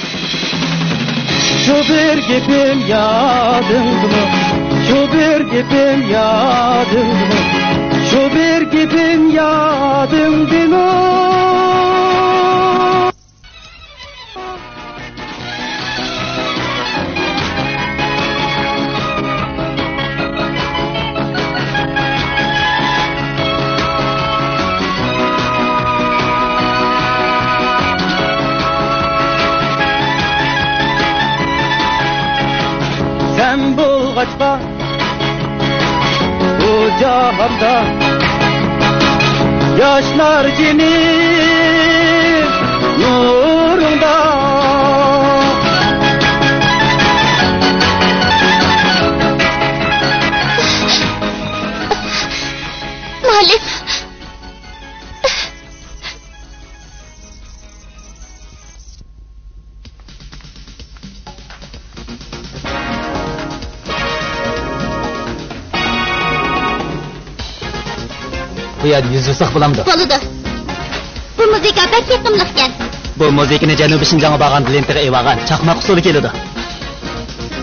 شۇ بىر گېپىم يادىڭدىمۇ؟ شۇ بىر گېپىم يادىڭدىمۇ؟ شۇ بىر گېپىم يادىڭدىمۇ؟ سەن بولغاچقا بۇ جاھاندا ياشنار جېنىم نۇرۇڭدا. مۇئەللىم. بۇ يەردە يۈز يۇساق بولامدۇ؟ بولىدۇ. بۇ مۇزىكا بەك يېقىملىقكەن. بۇ مۇزىكىنى جەنۇبىي شىنجاڭغا بارغاندا لېنتىغا ئېلىۋالغان چاقماق ئۇسسۇلى كېلىدۇ.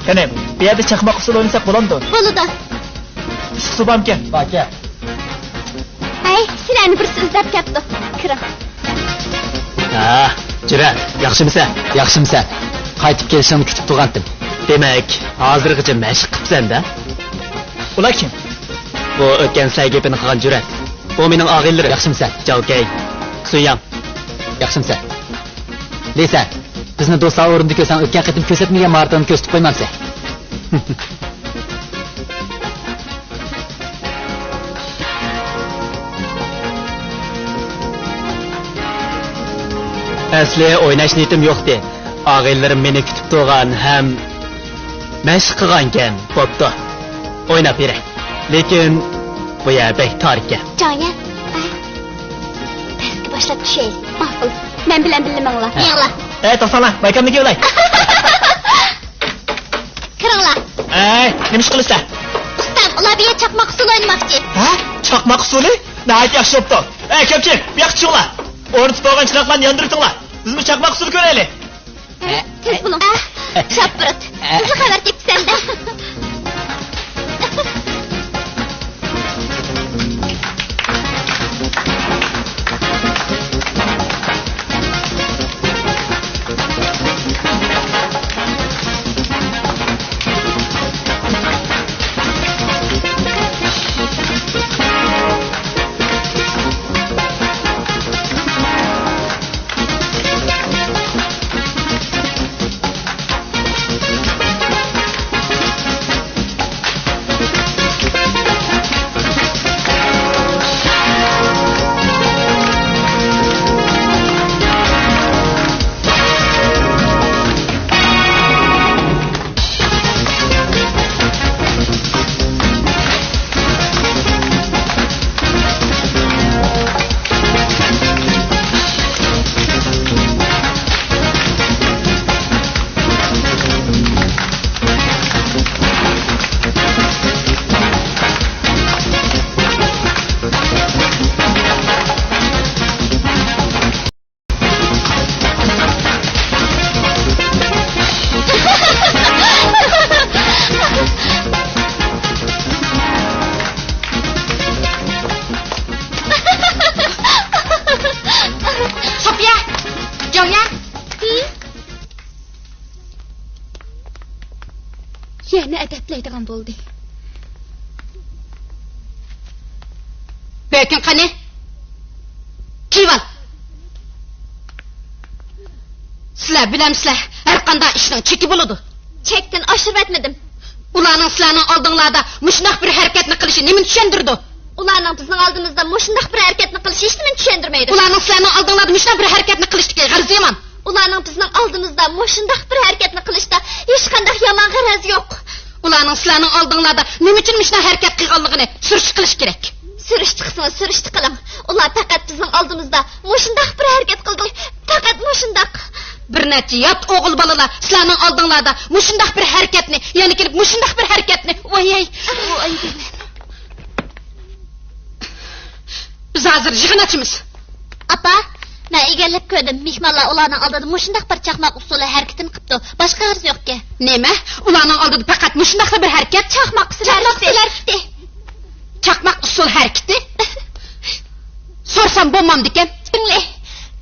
قېنى، بۇ يەردە چاقماق ئۇسسۇلى ئوينىساق بولامدۇ؟ بولىدۇ. ئىشقا سۇ بارمىكەن؟ باركەن. ھەي، سىلەرنى بىرسى ئىزدەپ كەپتۇ. كىرىڭ. ھە، جۈرئەت، ياخشىمىسەن؟ ياخشىمىسەن؟ قايتىپ كېلىشىڭنى كۈتۈپ تۇرغانتىم. دېمەك، ھازىرغىچە مەشىق قىپسەن-دە؟ ئۇلار كىم؟ بۇ ئۆتكەن سەي گېپىنى قىلغان جۈرئەت. بۇ مېنىڭ ئاغىنىلىرىم. ياخشىمىسەن؟ جاۋكەي، سۈيياڭ. ياخشىمىسەن؟ لىسەن، بىزنى دوستلار ئورنىدا كۆرسەڭ، ئۆتكەن قېتىم كۆرسەتمىگەن ماراتوننى كۆرسىتىپ قويمامسەن؟ ئەسلى ئويناش نىيىتىم يوقتى. ئاغىنىلىرىم مېنى كۈتۈپ تۇرغان ھەم مەشىق قىلغانىكەن. بوپتۇ، ئويناپ بېرەي. لېكىن بۇ يەر بەك تار ئىكەن. جاڭيە، ئە، پەسكە باشلاپ چۈشەيلى. ماقۇل. مەن بىلەن بىللە ماڭلا. ھە. مېڭىڭلار. ئەي، توختاڭلار، مايكامنى كىيىۋالاي. كىرىڭلار. ئەي، نېمە ئىش قىلىسىلەر؟ ئۇستام، ئۇلار بۇ يەردە چاقماق ئۇسسۇلى ئوينىماقچى. ھە؟ چاقماق ئۇسسۇلى؟ ناھايىتى ياخشى بوپتۇ. ئەي، كەپچىك، بۇ ياققا چىقىڭلار. ئورنىتىپ قويغان چىراغلارنى ياندۇرۇۋېتىڭلار. بىزمۇ چاقماق ئۇسسۇلى كۆرەيلى. ھە، تېز بولۇڭ. ئە، شاپپۇرۇت. ئە. بىزلا خەۋەر تېپىپسەن-دە. بولدى. بۆكۈڭ قېنى؟ كىيىۋال. سىلەر بىلەمسىلەر، ھەرقانداق ئىشنىڭ چېكى بولىدۇ. چەكتىن ئاشۇرۇۋەتمىدىم. ئۇلارنىڭ سىلەرنىڭ ئالدىڭلاردا مۇشۇنداق بىر ھەرىكەتنى قىلىشى نېمىنى چۈشەندۈرىدۇ؟ ئۇلارنىڭ بىزنىڭ ئالدىمىزدا مۇشۇنداق بىر ھەرىكەتنى قىلىشى ھېچنېمىنى چۈشەندۈرمەيدۇ. ئۇلارنىڭ سىلەرنىڭ ئالدىڭلاردا مۇشۇنداق بىر ھەرىكەتنى قىلىشتىكى غەرىزى يامان. ئۇلارنىڭ بىزنىڭ ئالدىمىزدا مۇشۇنداق بىر ھەرىكەتنى قىلىشتا ھېچقانداق يامان غەرەز يوق. ئۇلارنىڭ سىلەرنىڭ ئالدىڭلاردا نېمە ئۈچۈن مۇشۇنداق ھەرىكەت قىلغانلىقىنى سۈرۈشتە قىلىش كېرەك. سۈرۈشتە قىلسىڭىز، سۈرۈشتە قىلىڭ. ئۇلار پەقەت بىزنىڭ ئالدىمىزدا مۇشۇنداق بىر ھەرىكەت قىلدى. پەقەت مۇشۇنداق. بىر نەچچە يات ئوغۇل بالىلار سىلەرنىڭ ئالدىڭلاردا مۇشۇنداق بىر ھەرىكەتنى، يەنە كېلىپ مۇشۇنداق بىر ھەرىكەتنى، ۋاي ھەي، ۋاي دەيمەن. بىز ھازىر يىغىن ئاچىمىز. ئاپا، مەن ئىگىلەپ كۆردۈم، مېھمانلار ئۇلارنىڭ ئالدىدا مۇشۇنداق بىر چاقماق ئۇسسۇلى ھەرىكىتىنى قىپتۇ. باشقا غەرىزى يوقكەن. نېمە؟ ئۇلارنىڭ ئالدىدا پەقەت مۇشۇنداقلا بىر ھەرىكەت؟ چاقماق ئۇسسۇلى ھەرىكىتى. چاقماق ئۇسسۇلى ھەرىكىتى؟ سورىسام بولمامدىكەن. دىڭلە،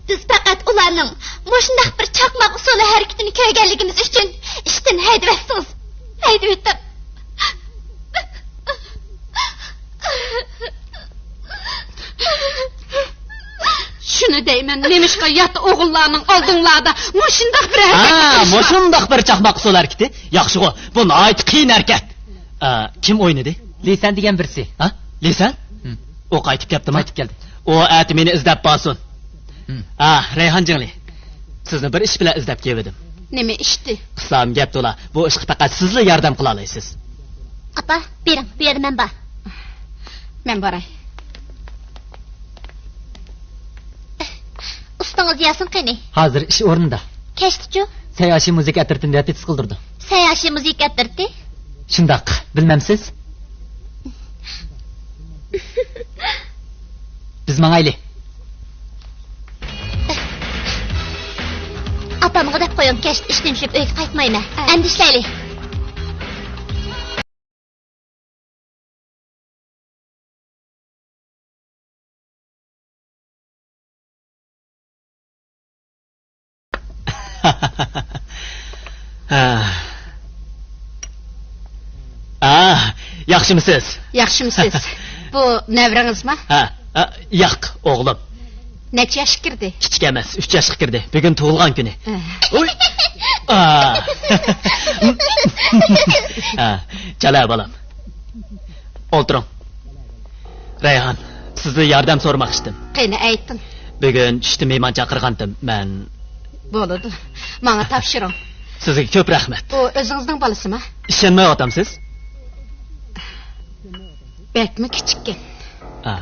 بىز پەقەت ئۇلارنىڭ مۇشۇنداق بىر چاقماق ئۇسسۇلى ھەرىكىتىنى كۆرگەنلىكىمىز ئۈچۈن ئىشتىن ھەيدىۋەتسىڭىز. ھەيدىۋېتىڭ. شۇنى دەيمەن، نېمىشقا يات ئوغۇللارنىڭ ئالدىڭلاردا مۇشۇنداق بىر ھەرىكەت ھە، قىلىشقا؟ مۇشۇنداق بىر چاقماق ئۇسسۇل ھەرىكىتى؟ ياخشىغۇ، بۇ ناھايىتى قىيىن ھەرىكەت. ئا، كىم ئوينىدى؟ لىسەن دېگەن بىرسى. ھە؟ لىسەن؟ ھىم. ئۇ قايتىپ كەپتىما؟ قايتىپ كەلدى. ئۇ ئەتە مېنى ئىزدەپ بارسۇن. ھىم. ھە، رەيھان جىڭلى. سىزنى بىر ئىش بىلەن ئىزدەپ كېلىۋىدىم. نېمە ئىشتى؟ قىسام گەپ تولا، بۇ ئىشقا پەقەت سىزلا ياردەم قىلالايسىز. ئاپا، بېرىڭ، بۇ يەردە مەن بار. مەن باراي. ئۇستىڭىز ياسىن قېنى؟ ھازىر ئىش ئورنىدا. كەچتىچۇ؟ سەيئاشى مۇزىكا ئەترىتىنى رېپېتىتسىيە قىلدۇرىدۇ. سەيئاشى مۇزىكا ئەترىتى؟ شۇنداق، بىلمەمسىز؟ بىز ماڭايلى. ئاپامغا دەپ قويۇڭ، كەچتە ئىشتىن چۈشۈپ ئۆيگە قايتمايمەن. ئەندىشىلەيلى. ھە. ئا، ياخشىمۇسىز؟ ياخشىمۇسىز؟ بۇ نەۋرىڭىزما؟ ھە، ھە، ياق، ئوغلۇم. نەچچە ياشقا كىردى؟ كىچىك ئەمەس، ئۈچ ياشقا كىردى. بۈگۈن تۇغۇلغان كۈنى. ئە. ئۇي. ئا. ئا، چالا بالام. ئولتۇرۇڭ. رەيھان، سىزدىن ياردەم سورىماقچىدىم. قېنى، ئېيتىڭ. بۈگۈن چۈشتە مېھمان چاقىرغانتىم مەن. بولىدۇ. ماڭا تاپشۇرۇڭ. سىزگە كۆپ رەھمەت. ئۇ ئۆزىڭىزنىڭ بالىسىما؟ ئىشەنمەيۋاتامسىز؟ بەكمۇ كىچىككەن. ئا.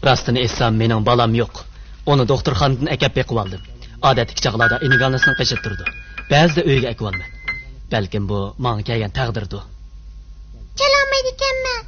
راستىنى ئېيتسام، مېنىڭ بالام يوق. ئۇنى دوختۇرخانىدىن ئەكەپ بېقىۋالدىم. ئادەتتىكى چاغلاردا ئىنىگانىسنىڭ قېشىدا تۇرىدۇ. بەزىدە ئۆيگە ئەكىۋالىمەن. بەلكىم بۇ ماڭا كەلگەن تەقدىردۇ. كېلەلمەيدىكەنمەن.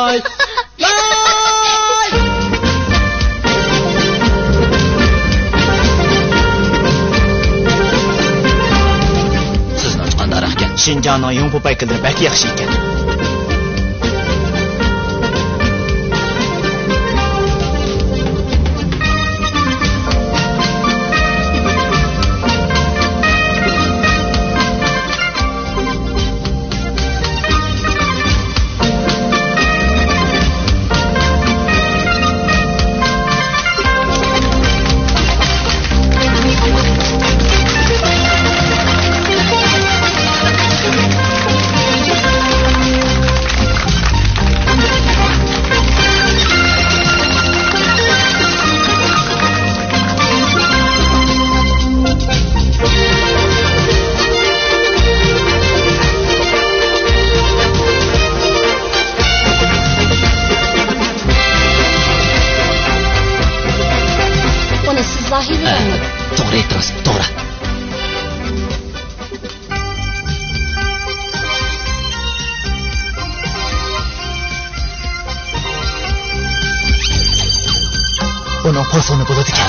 باي. باي. سىز جانىڭ يۇڭپۇ پايكىلىرى بەك ياخشى ئىكەن. ئۇنى سىزلا ھىيلىگەنمۇ؟ ھە، توغرا ئېيتتىڭىز، توغرا. ئۇنىڭ پاسونى بولىدىكەن.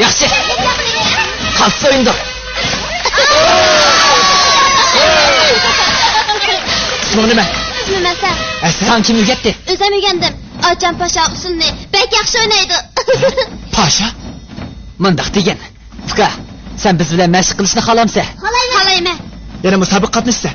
ياخشى. خاس ئويۇندۇق. ئىسمىڭ نېمە؟ ئىسمىم ئەسەر. ئەسەر؟ ساڭا كىم ئۆگەتتى؟ ئۆزۈم ئۆگەندىم. ئاچام پاشا ئۇسسۇلنى بەك ياخشى ئوينايدۇ. پاشا؟ مۇنداق دېگىن. ئۇكا، سەن بىز بىلەن مەشىق قىلىشنى خالامسەن؟ خالايمەن. خالايمەن. يەنە مۇسابىقە قاتنىشىسەن؟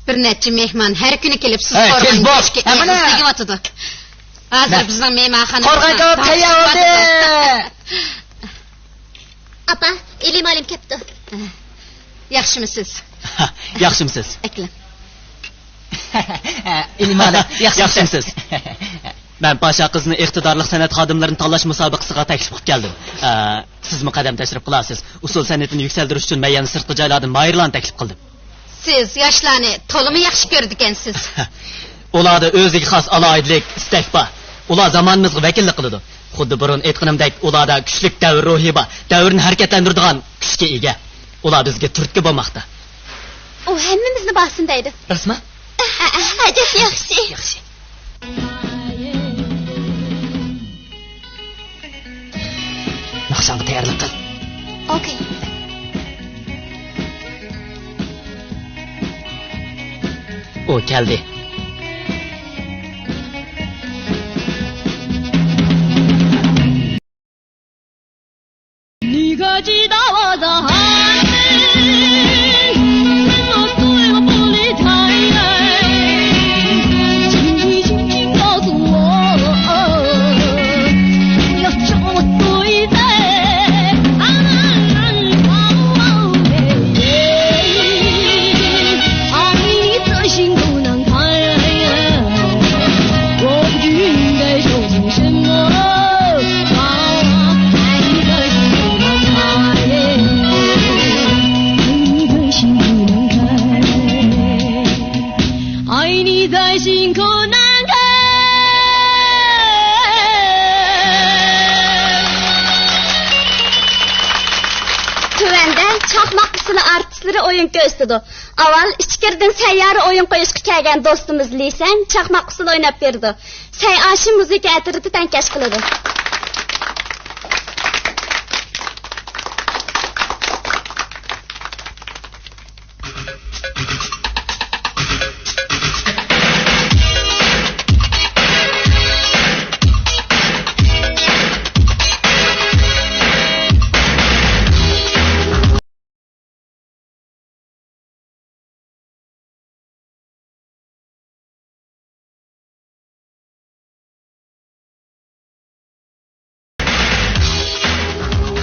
بىر نەچچە مېھمان ھەر كۈنى كېلىپ سىز ھەي، قورغان تېز بول. گۆشكە ھەممىنى ئېغىز تېگىۋاتىدۇ. ھازىر مە-، بىزنىڭ مېھمانخانىمىزدا قورغان كاۋاپ تەييار بولدى. ئاپا، ئېلى مۇئەللىم كەپتۇ. ياخشىمۇسىز؟ ياخشىمۇسىز؟ ئەكېلىڭ. ئېلى مۇئەللىم، ياخشىمۇسىز؟ ياخشىمۇسىز؟ مەن پاشا قىزنى ئىقتىدارلىق سەنئەت خادىملىرىنى تاللاش مۇسابىقىسىغا تەكلىپ قىلىپ كەلدىم. ئە، سىزمۇ قەدەم تەشرىپ قىلارسىز. ئۇسسۇل سەنئىتىنى يۈكسەلدۈرۈش ئۈچۈن مەن يەنە سىرتقى جايلاردىن ماھىرلارنى تەكلىپ قىلدىم. سىز ياشلارنى تولىمۇ ياخشى كۆرىدىكەنسىز. ئۇلاردا ئۆزىگە خاس ئالاھىدىلىك، ئىستەك بار. ئۇلار زامانىمىزغا ۋەكىللىك قىلىدۇ. خۇددى بۇرۇن ئېيتقىنىمدەك، ئۇلاردا كۈچلۈك دەۋر روھى بار، دەۋرنى ھەرىكەتلەندۈرىدىغان كۈچكە ئىگە. ئۇلار بىزگە تۈرتكە بولماقتا. ئۇ ھەممىمىزنى باسسۇن دەيدۇ. راستمۇ؟ ئەجەب ياخشى. ياخشى. ناخشاڭغا تەييارلىق قىل. ئوكەي. ئۇ كەلدى. تۆۋەندە چاقماق ئۇسسۇلى ئارتىسلىرى ئويۇن كۆرسىتىدۇ. ئاۋۋال ئىچكىرىدىن سەييارە ئويۇن قويۇشقا كەلگەن دوستىمىز لىسەن چاقماق ئۇسسۇلى ئويناپ بېرىدۇ. سەي ئاشىم مۇزىكا ئەترىتى تەڭكەش قىلىدۇ.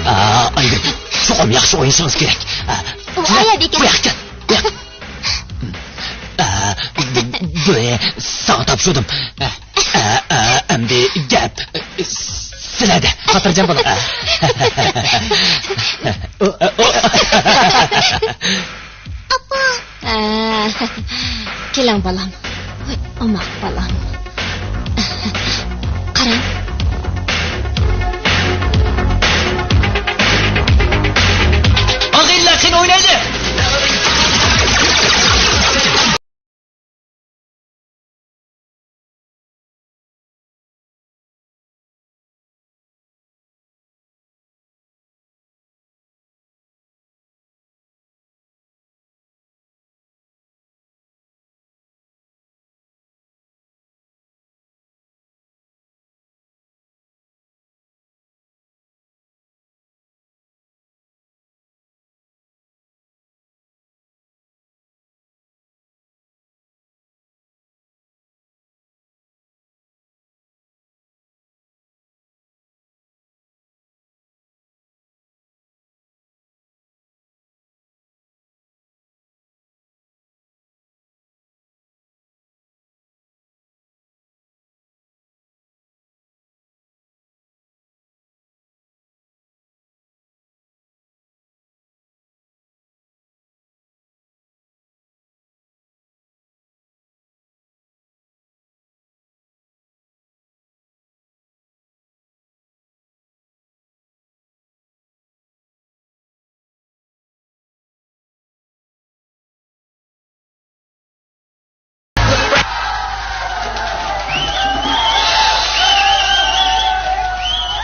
ئا، ئايدىن، چوقۇم ياخشى ئوينىشىڭىز كېرەك. ئا، ئۇ قەيەردىكەن؟ بۇ ياققا، بۇ ياققا. ئا، بۇ، بۇنى ساڭا تاپشۇردۇم. ئا، ئا، ئا، ئەمدى گەپ سىلەردە. خاتىرجەم بولۇڭ. ئا. ئاپا! ئە، كېلىڭ، بالام. ۋاي، ئوماق بالام. قاراڭ. ئاغىنىلەر قېنى ئوينايلى!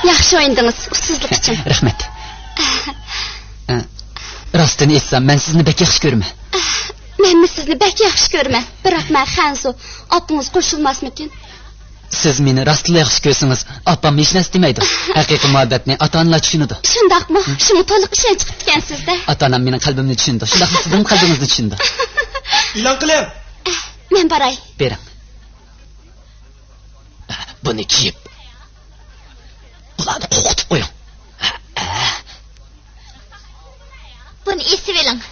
ياخشى ئوينىدىڭىز، ئۇسسۇزلۇق ئۈچۈن. رەھمەت. ئە، راستىنى ئېيتسام، مەن سىزنى بەك ياخشى كۆرىمەن. مەنمۇ سىزنى بەك ياخشى كۆرىمەن. بىراق مەن خەنزۇ. ئاپىڭىز قوشۇلماسمىكىن؟ سىز مېنى راستلا ياخشى كۆرسىڭىز، ئاپام ھېچ نەرسە دېمەيدۇ. ھەقىقىي مۇھەببەتنى ئاتا-ئانىلار چۈشىنىدۇ. شۇنداقمۇ؟ شۇڭا تولۇق ئىشەنچ قىپتىكەنسىز-دە. ئاتا-ئانام مېنىڭ قەلبىمنى چۈشىنىدۇ. شۇنداقلا سىزنىڭ قەلبىڭىزنى چۈشىنىدۇ. ئېلان قىلىڭ. ئەھ، مەن باراي. بېرىڭ. بۇنى كىيىپ، ئۇلارنى قورقۇتۇپ قويۇڭ. بۇنى ئېسىۋېلىڭ.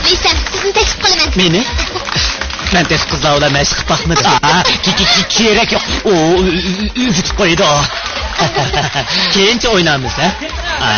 ۋېيسەل، سىزنى تەكلىپ قىلىمەن. مېنى؟ مەن تېخى قىزلار بىلەن مەشىق قىلىپ باقمىدىم. ئا، كېرەك يوق. ئۇ ئۈزۈپ قويىدۇ. كېيىنچە ئوينارمىز، ھە؟ ئا.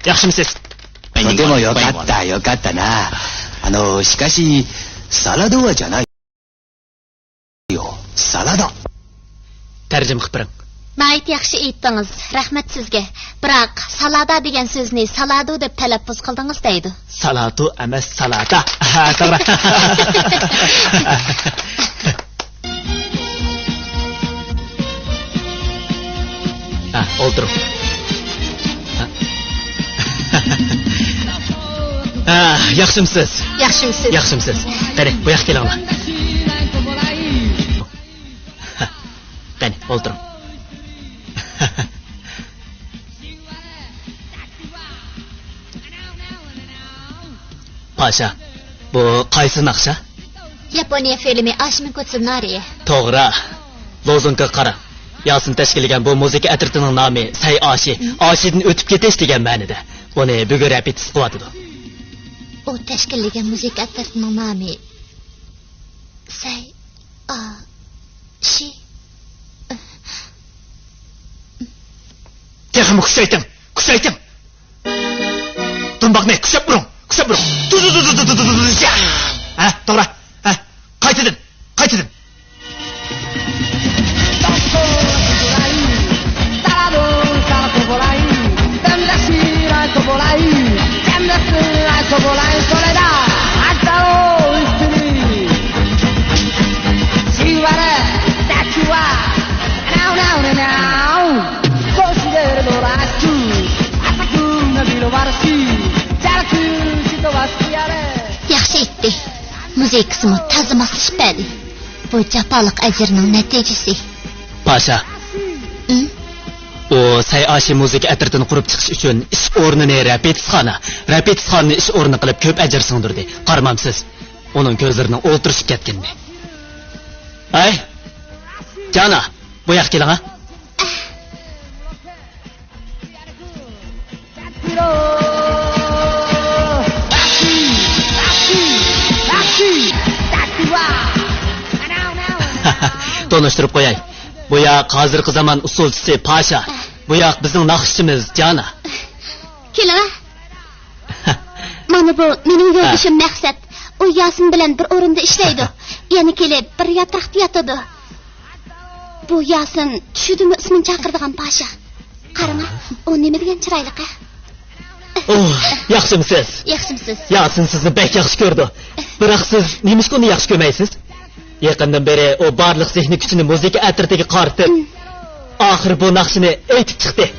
ياخشىمۇسىز؟ とても良かった、良かったな。あの、しかし、サラダはじゃないよ。サラダ。 تەرجىمە قىلىپ بېرىڭ. ناھايىتى ياخشى ئېيتتىڭىز. رەھمەت سىزگە. بىراق، سالادا دېگەن سۆزنى سالادۇ دەپ تەلەپپۇز قىلدىڭىز دەيدۇ. سالاتۇ ئەمەس، سالادا. ھە، توغرا. ھە، ئولتۇرۇڭ. ھە. ھە، ياخشىمۇسىز؟ ياخشىمۇسىز؟ ياخشىمۇسىز؟ قېنى، بۇ ياققا كېلىڭلار. قېنى، ئولتۇرۇڭ. پاشا، بۇ قايسى ناخشا؟ ياپونىيە فىلىمى ئاشىمىن كوتسۇنارى. توغرا. لوزۇنكىغا قاراڭ. ياسىن تەشكىللىگەن بۇ مۇزىكا ئەترىتىنىڭ نامى سەي ئاشى، ئاشىدىن ئۆتۈپ كېتىش دېگەن مەنىدە. بۇنى بۈگۈن رېپېتىتسىيە قىلىۋاتىدۇ. ئۇ تەشكىللىگەن مۇزىكا ئەترىتىنىڭ نامى سەي ئاشى. تېخىمۇ كۈچەيتىڭ، كۈچەيتىڭ. دۇمباقنى كۈچەپ ئۇرۇڭ، كۈچەپ ئۇرۇڭ. دۇ، دۇ، دۇ. ھە، توغرا. ھە، قايتىدىن، قايتىدىن. ياخشى ئېيتتى. مۇزىكىسىمۇ تازا ماسلىشىپ بەردى. بۇ جاپالىق ئەجىرنىڭ نەتىجىسى. پاشا. ئۇ سەي ئاشى مۇزىكا ئەترىتىنى قۇرۇپ چىقىش ئۈچۈن ئىش ئورنىنى رېپېتىتسىخانا، رېپېتىتسىخانىنى ئىش ئورنى قىلىپ كۆپ ئەجىر سىڭدۈردى. قارىمامسىز؟ ئۇنىڭ كۆزلىرىنىڭ ئولتۇرۇشۇپ كەتكىنىنى. ھەي، جانا، بۇ ياققا كېلىڭە. تونۇشتۇرۇپ قوياي. بۇ ياق ھازىرقى زامان ئۇسسۇلچىسى پاشا. بۇ ياق بىزنىڭ ناخشىچىمىز جانا. كېلىڭە. مانا بۇ مېنىڭ يولدىشىم مەقسەت. ئۇ ياسىن بىلەن بىر ئورۇندا ئىشلەيدۇ. يەنە كېلىپ بىر ياتاقتا ياتىدۇ. بۇ ياسىن چۈشىدىمۇ ئىسمىنى چاقىرىدىغان پاشا. قاراڭا، ئۇ نېمە دېگەن چىرايلىق، ھە؟ ئوھ، ياخشىمۇسىز؟ ياخشىمۇسىز؟ ياسىن سىزنى بەك ياخشى كۆرىدۇ. بىراق سىز نېمىشقا ئۇنى ياخشى كۆرمەيسىز؟ يېقىندىن بېرى ئۇ بارلىق زېھنىي كۈچىنى مۇزىكا ئەترىتىگە قارىتىپ، ئاخىرى بۇ ناخشىنى ئېيتىپ چىقتى.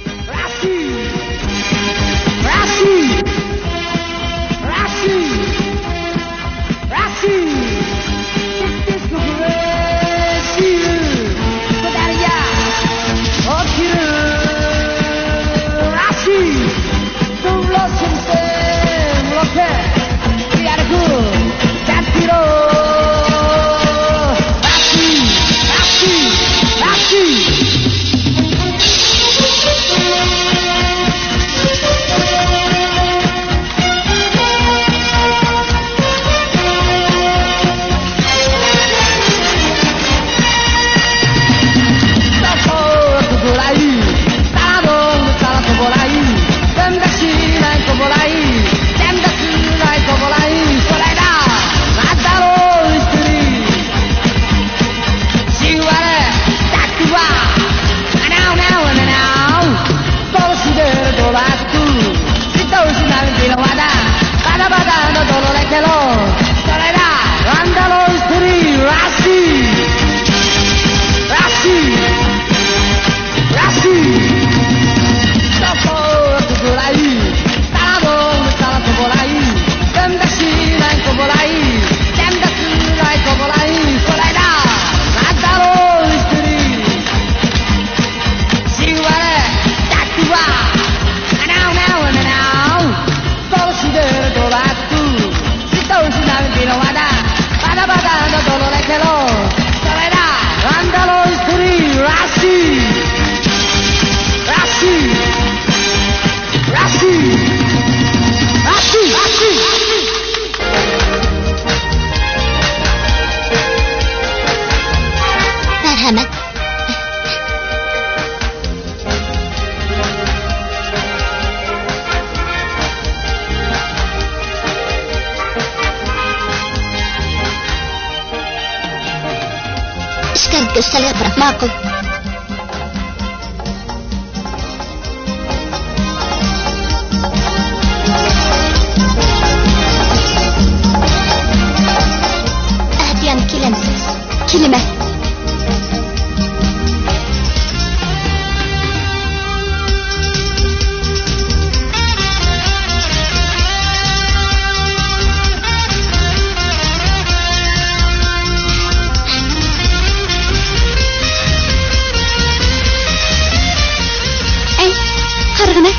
گۆشتەلگە بىراق ماقۇل. ئەتىگەن كېلەمسىز؟ كېلىمەن. ئەي، قارىغىنە.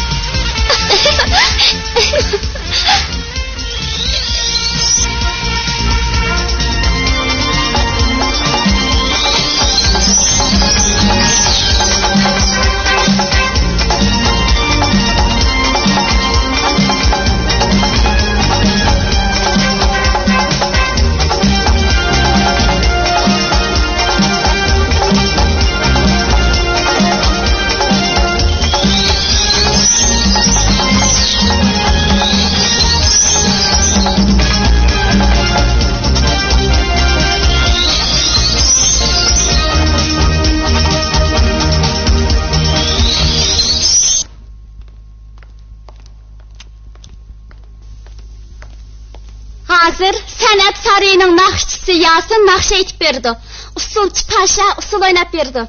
ھازىر سەنئەت سارىيىنىڭ ناخشىچىسى ياسىن ناخشا ئېيتىپ بېرىدۇ. ئۇسسۇلچى پاشا ئۇسسۇل ئويناپ بېرىدۇ.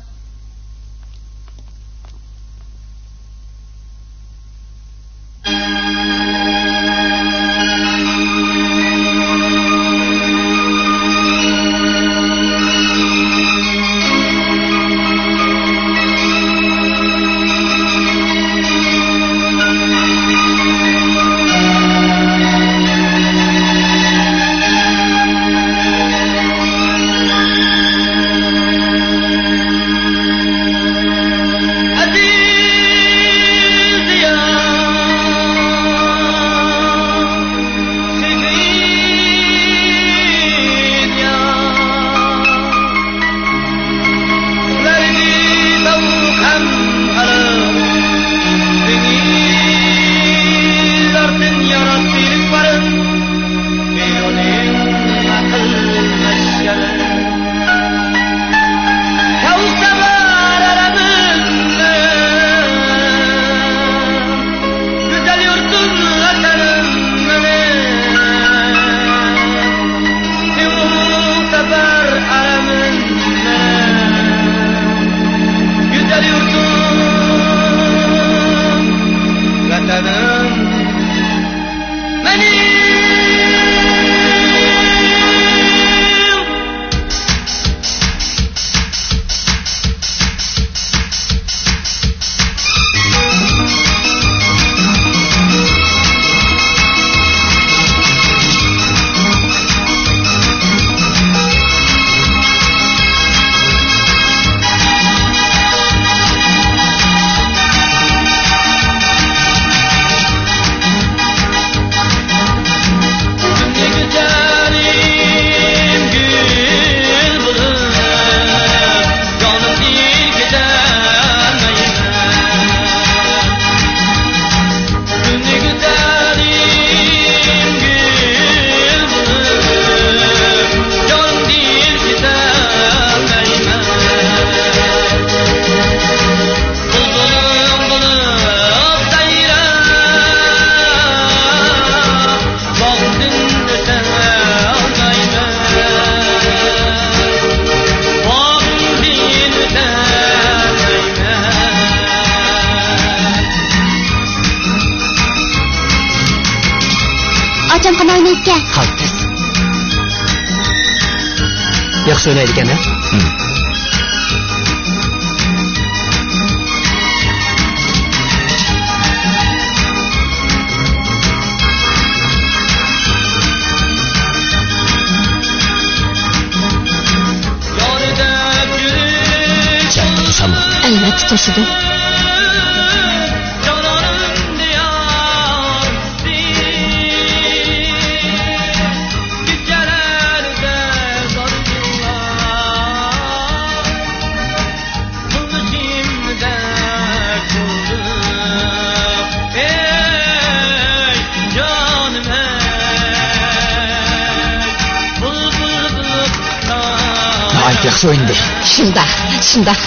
گۈزەل يۇرتۇم ۋەتەنىم مېنىڭ، سېنىڭ سەپەر ئەلەمىم مېنىڭ. گۈزەل يۇرتۇم ۋەتەنىم مېنىڭ. ئاچام قانداق ئوينايدىكەن؟ خالتىس. ياخشى ئوينايدىكەن، ھە؟ ئەلۋەتتە توشىدۇ. ياخشى ئوينىدى. شۇنداق، شۇنداق.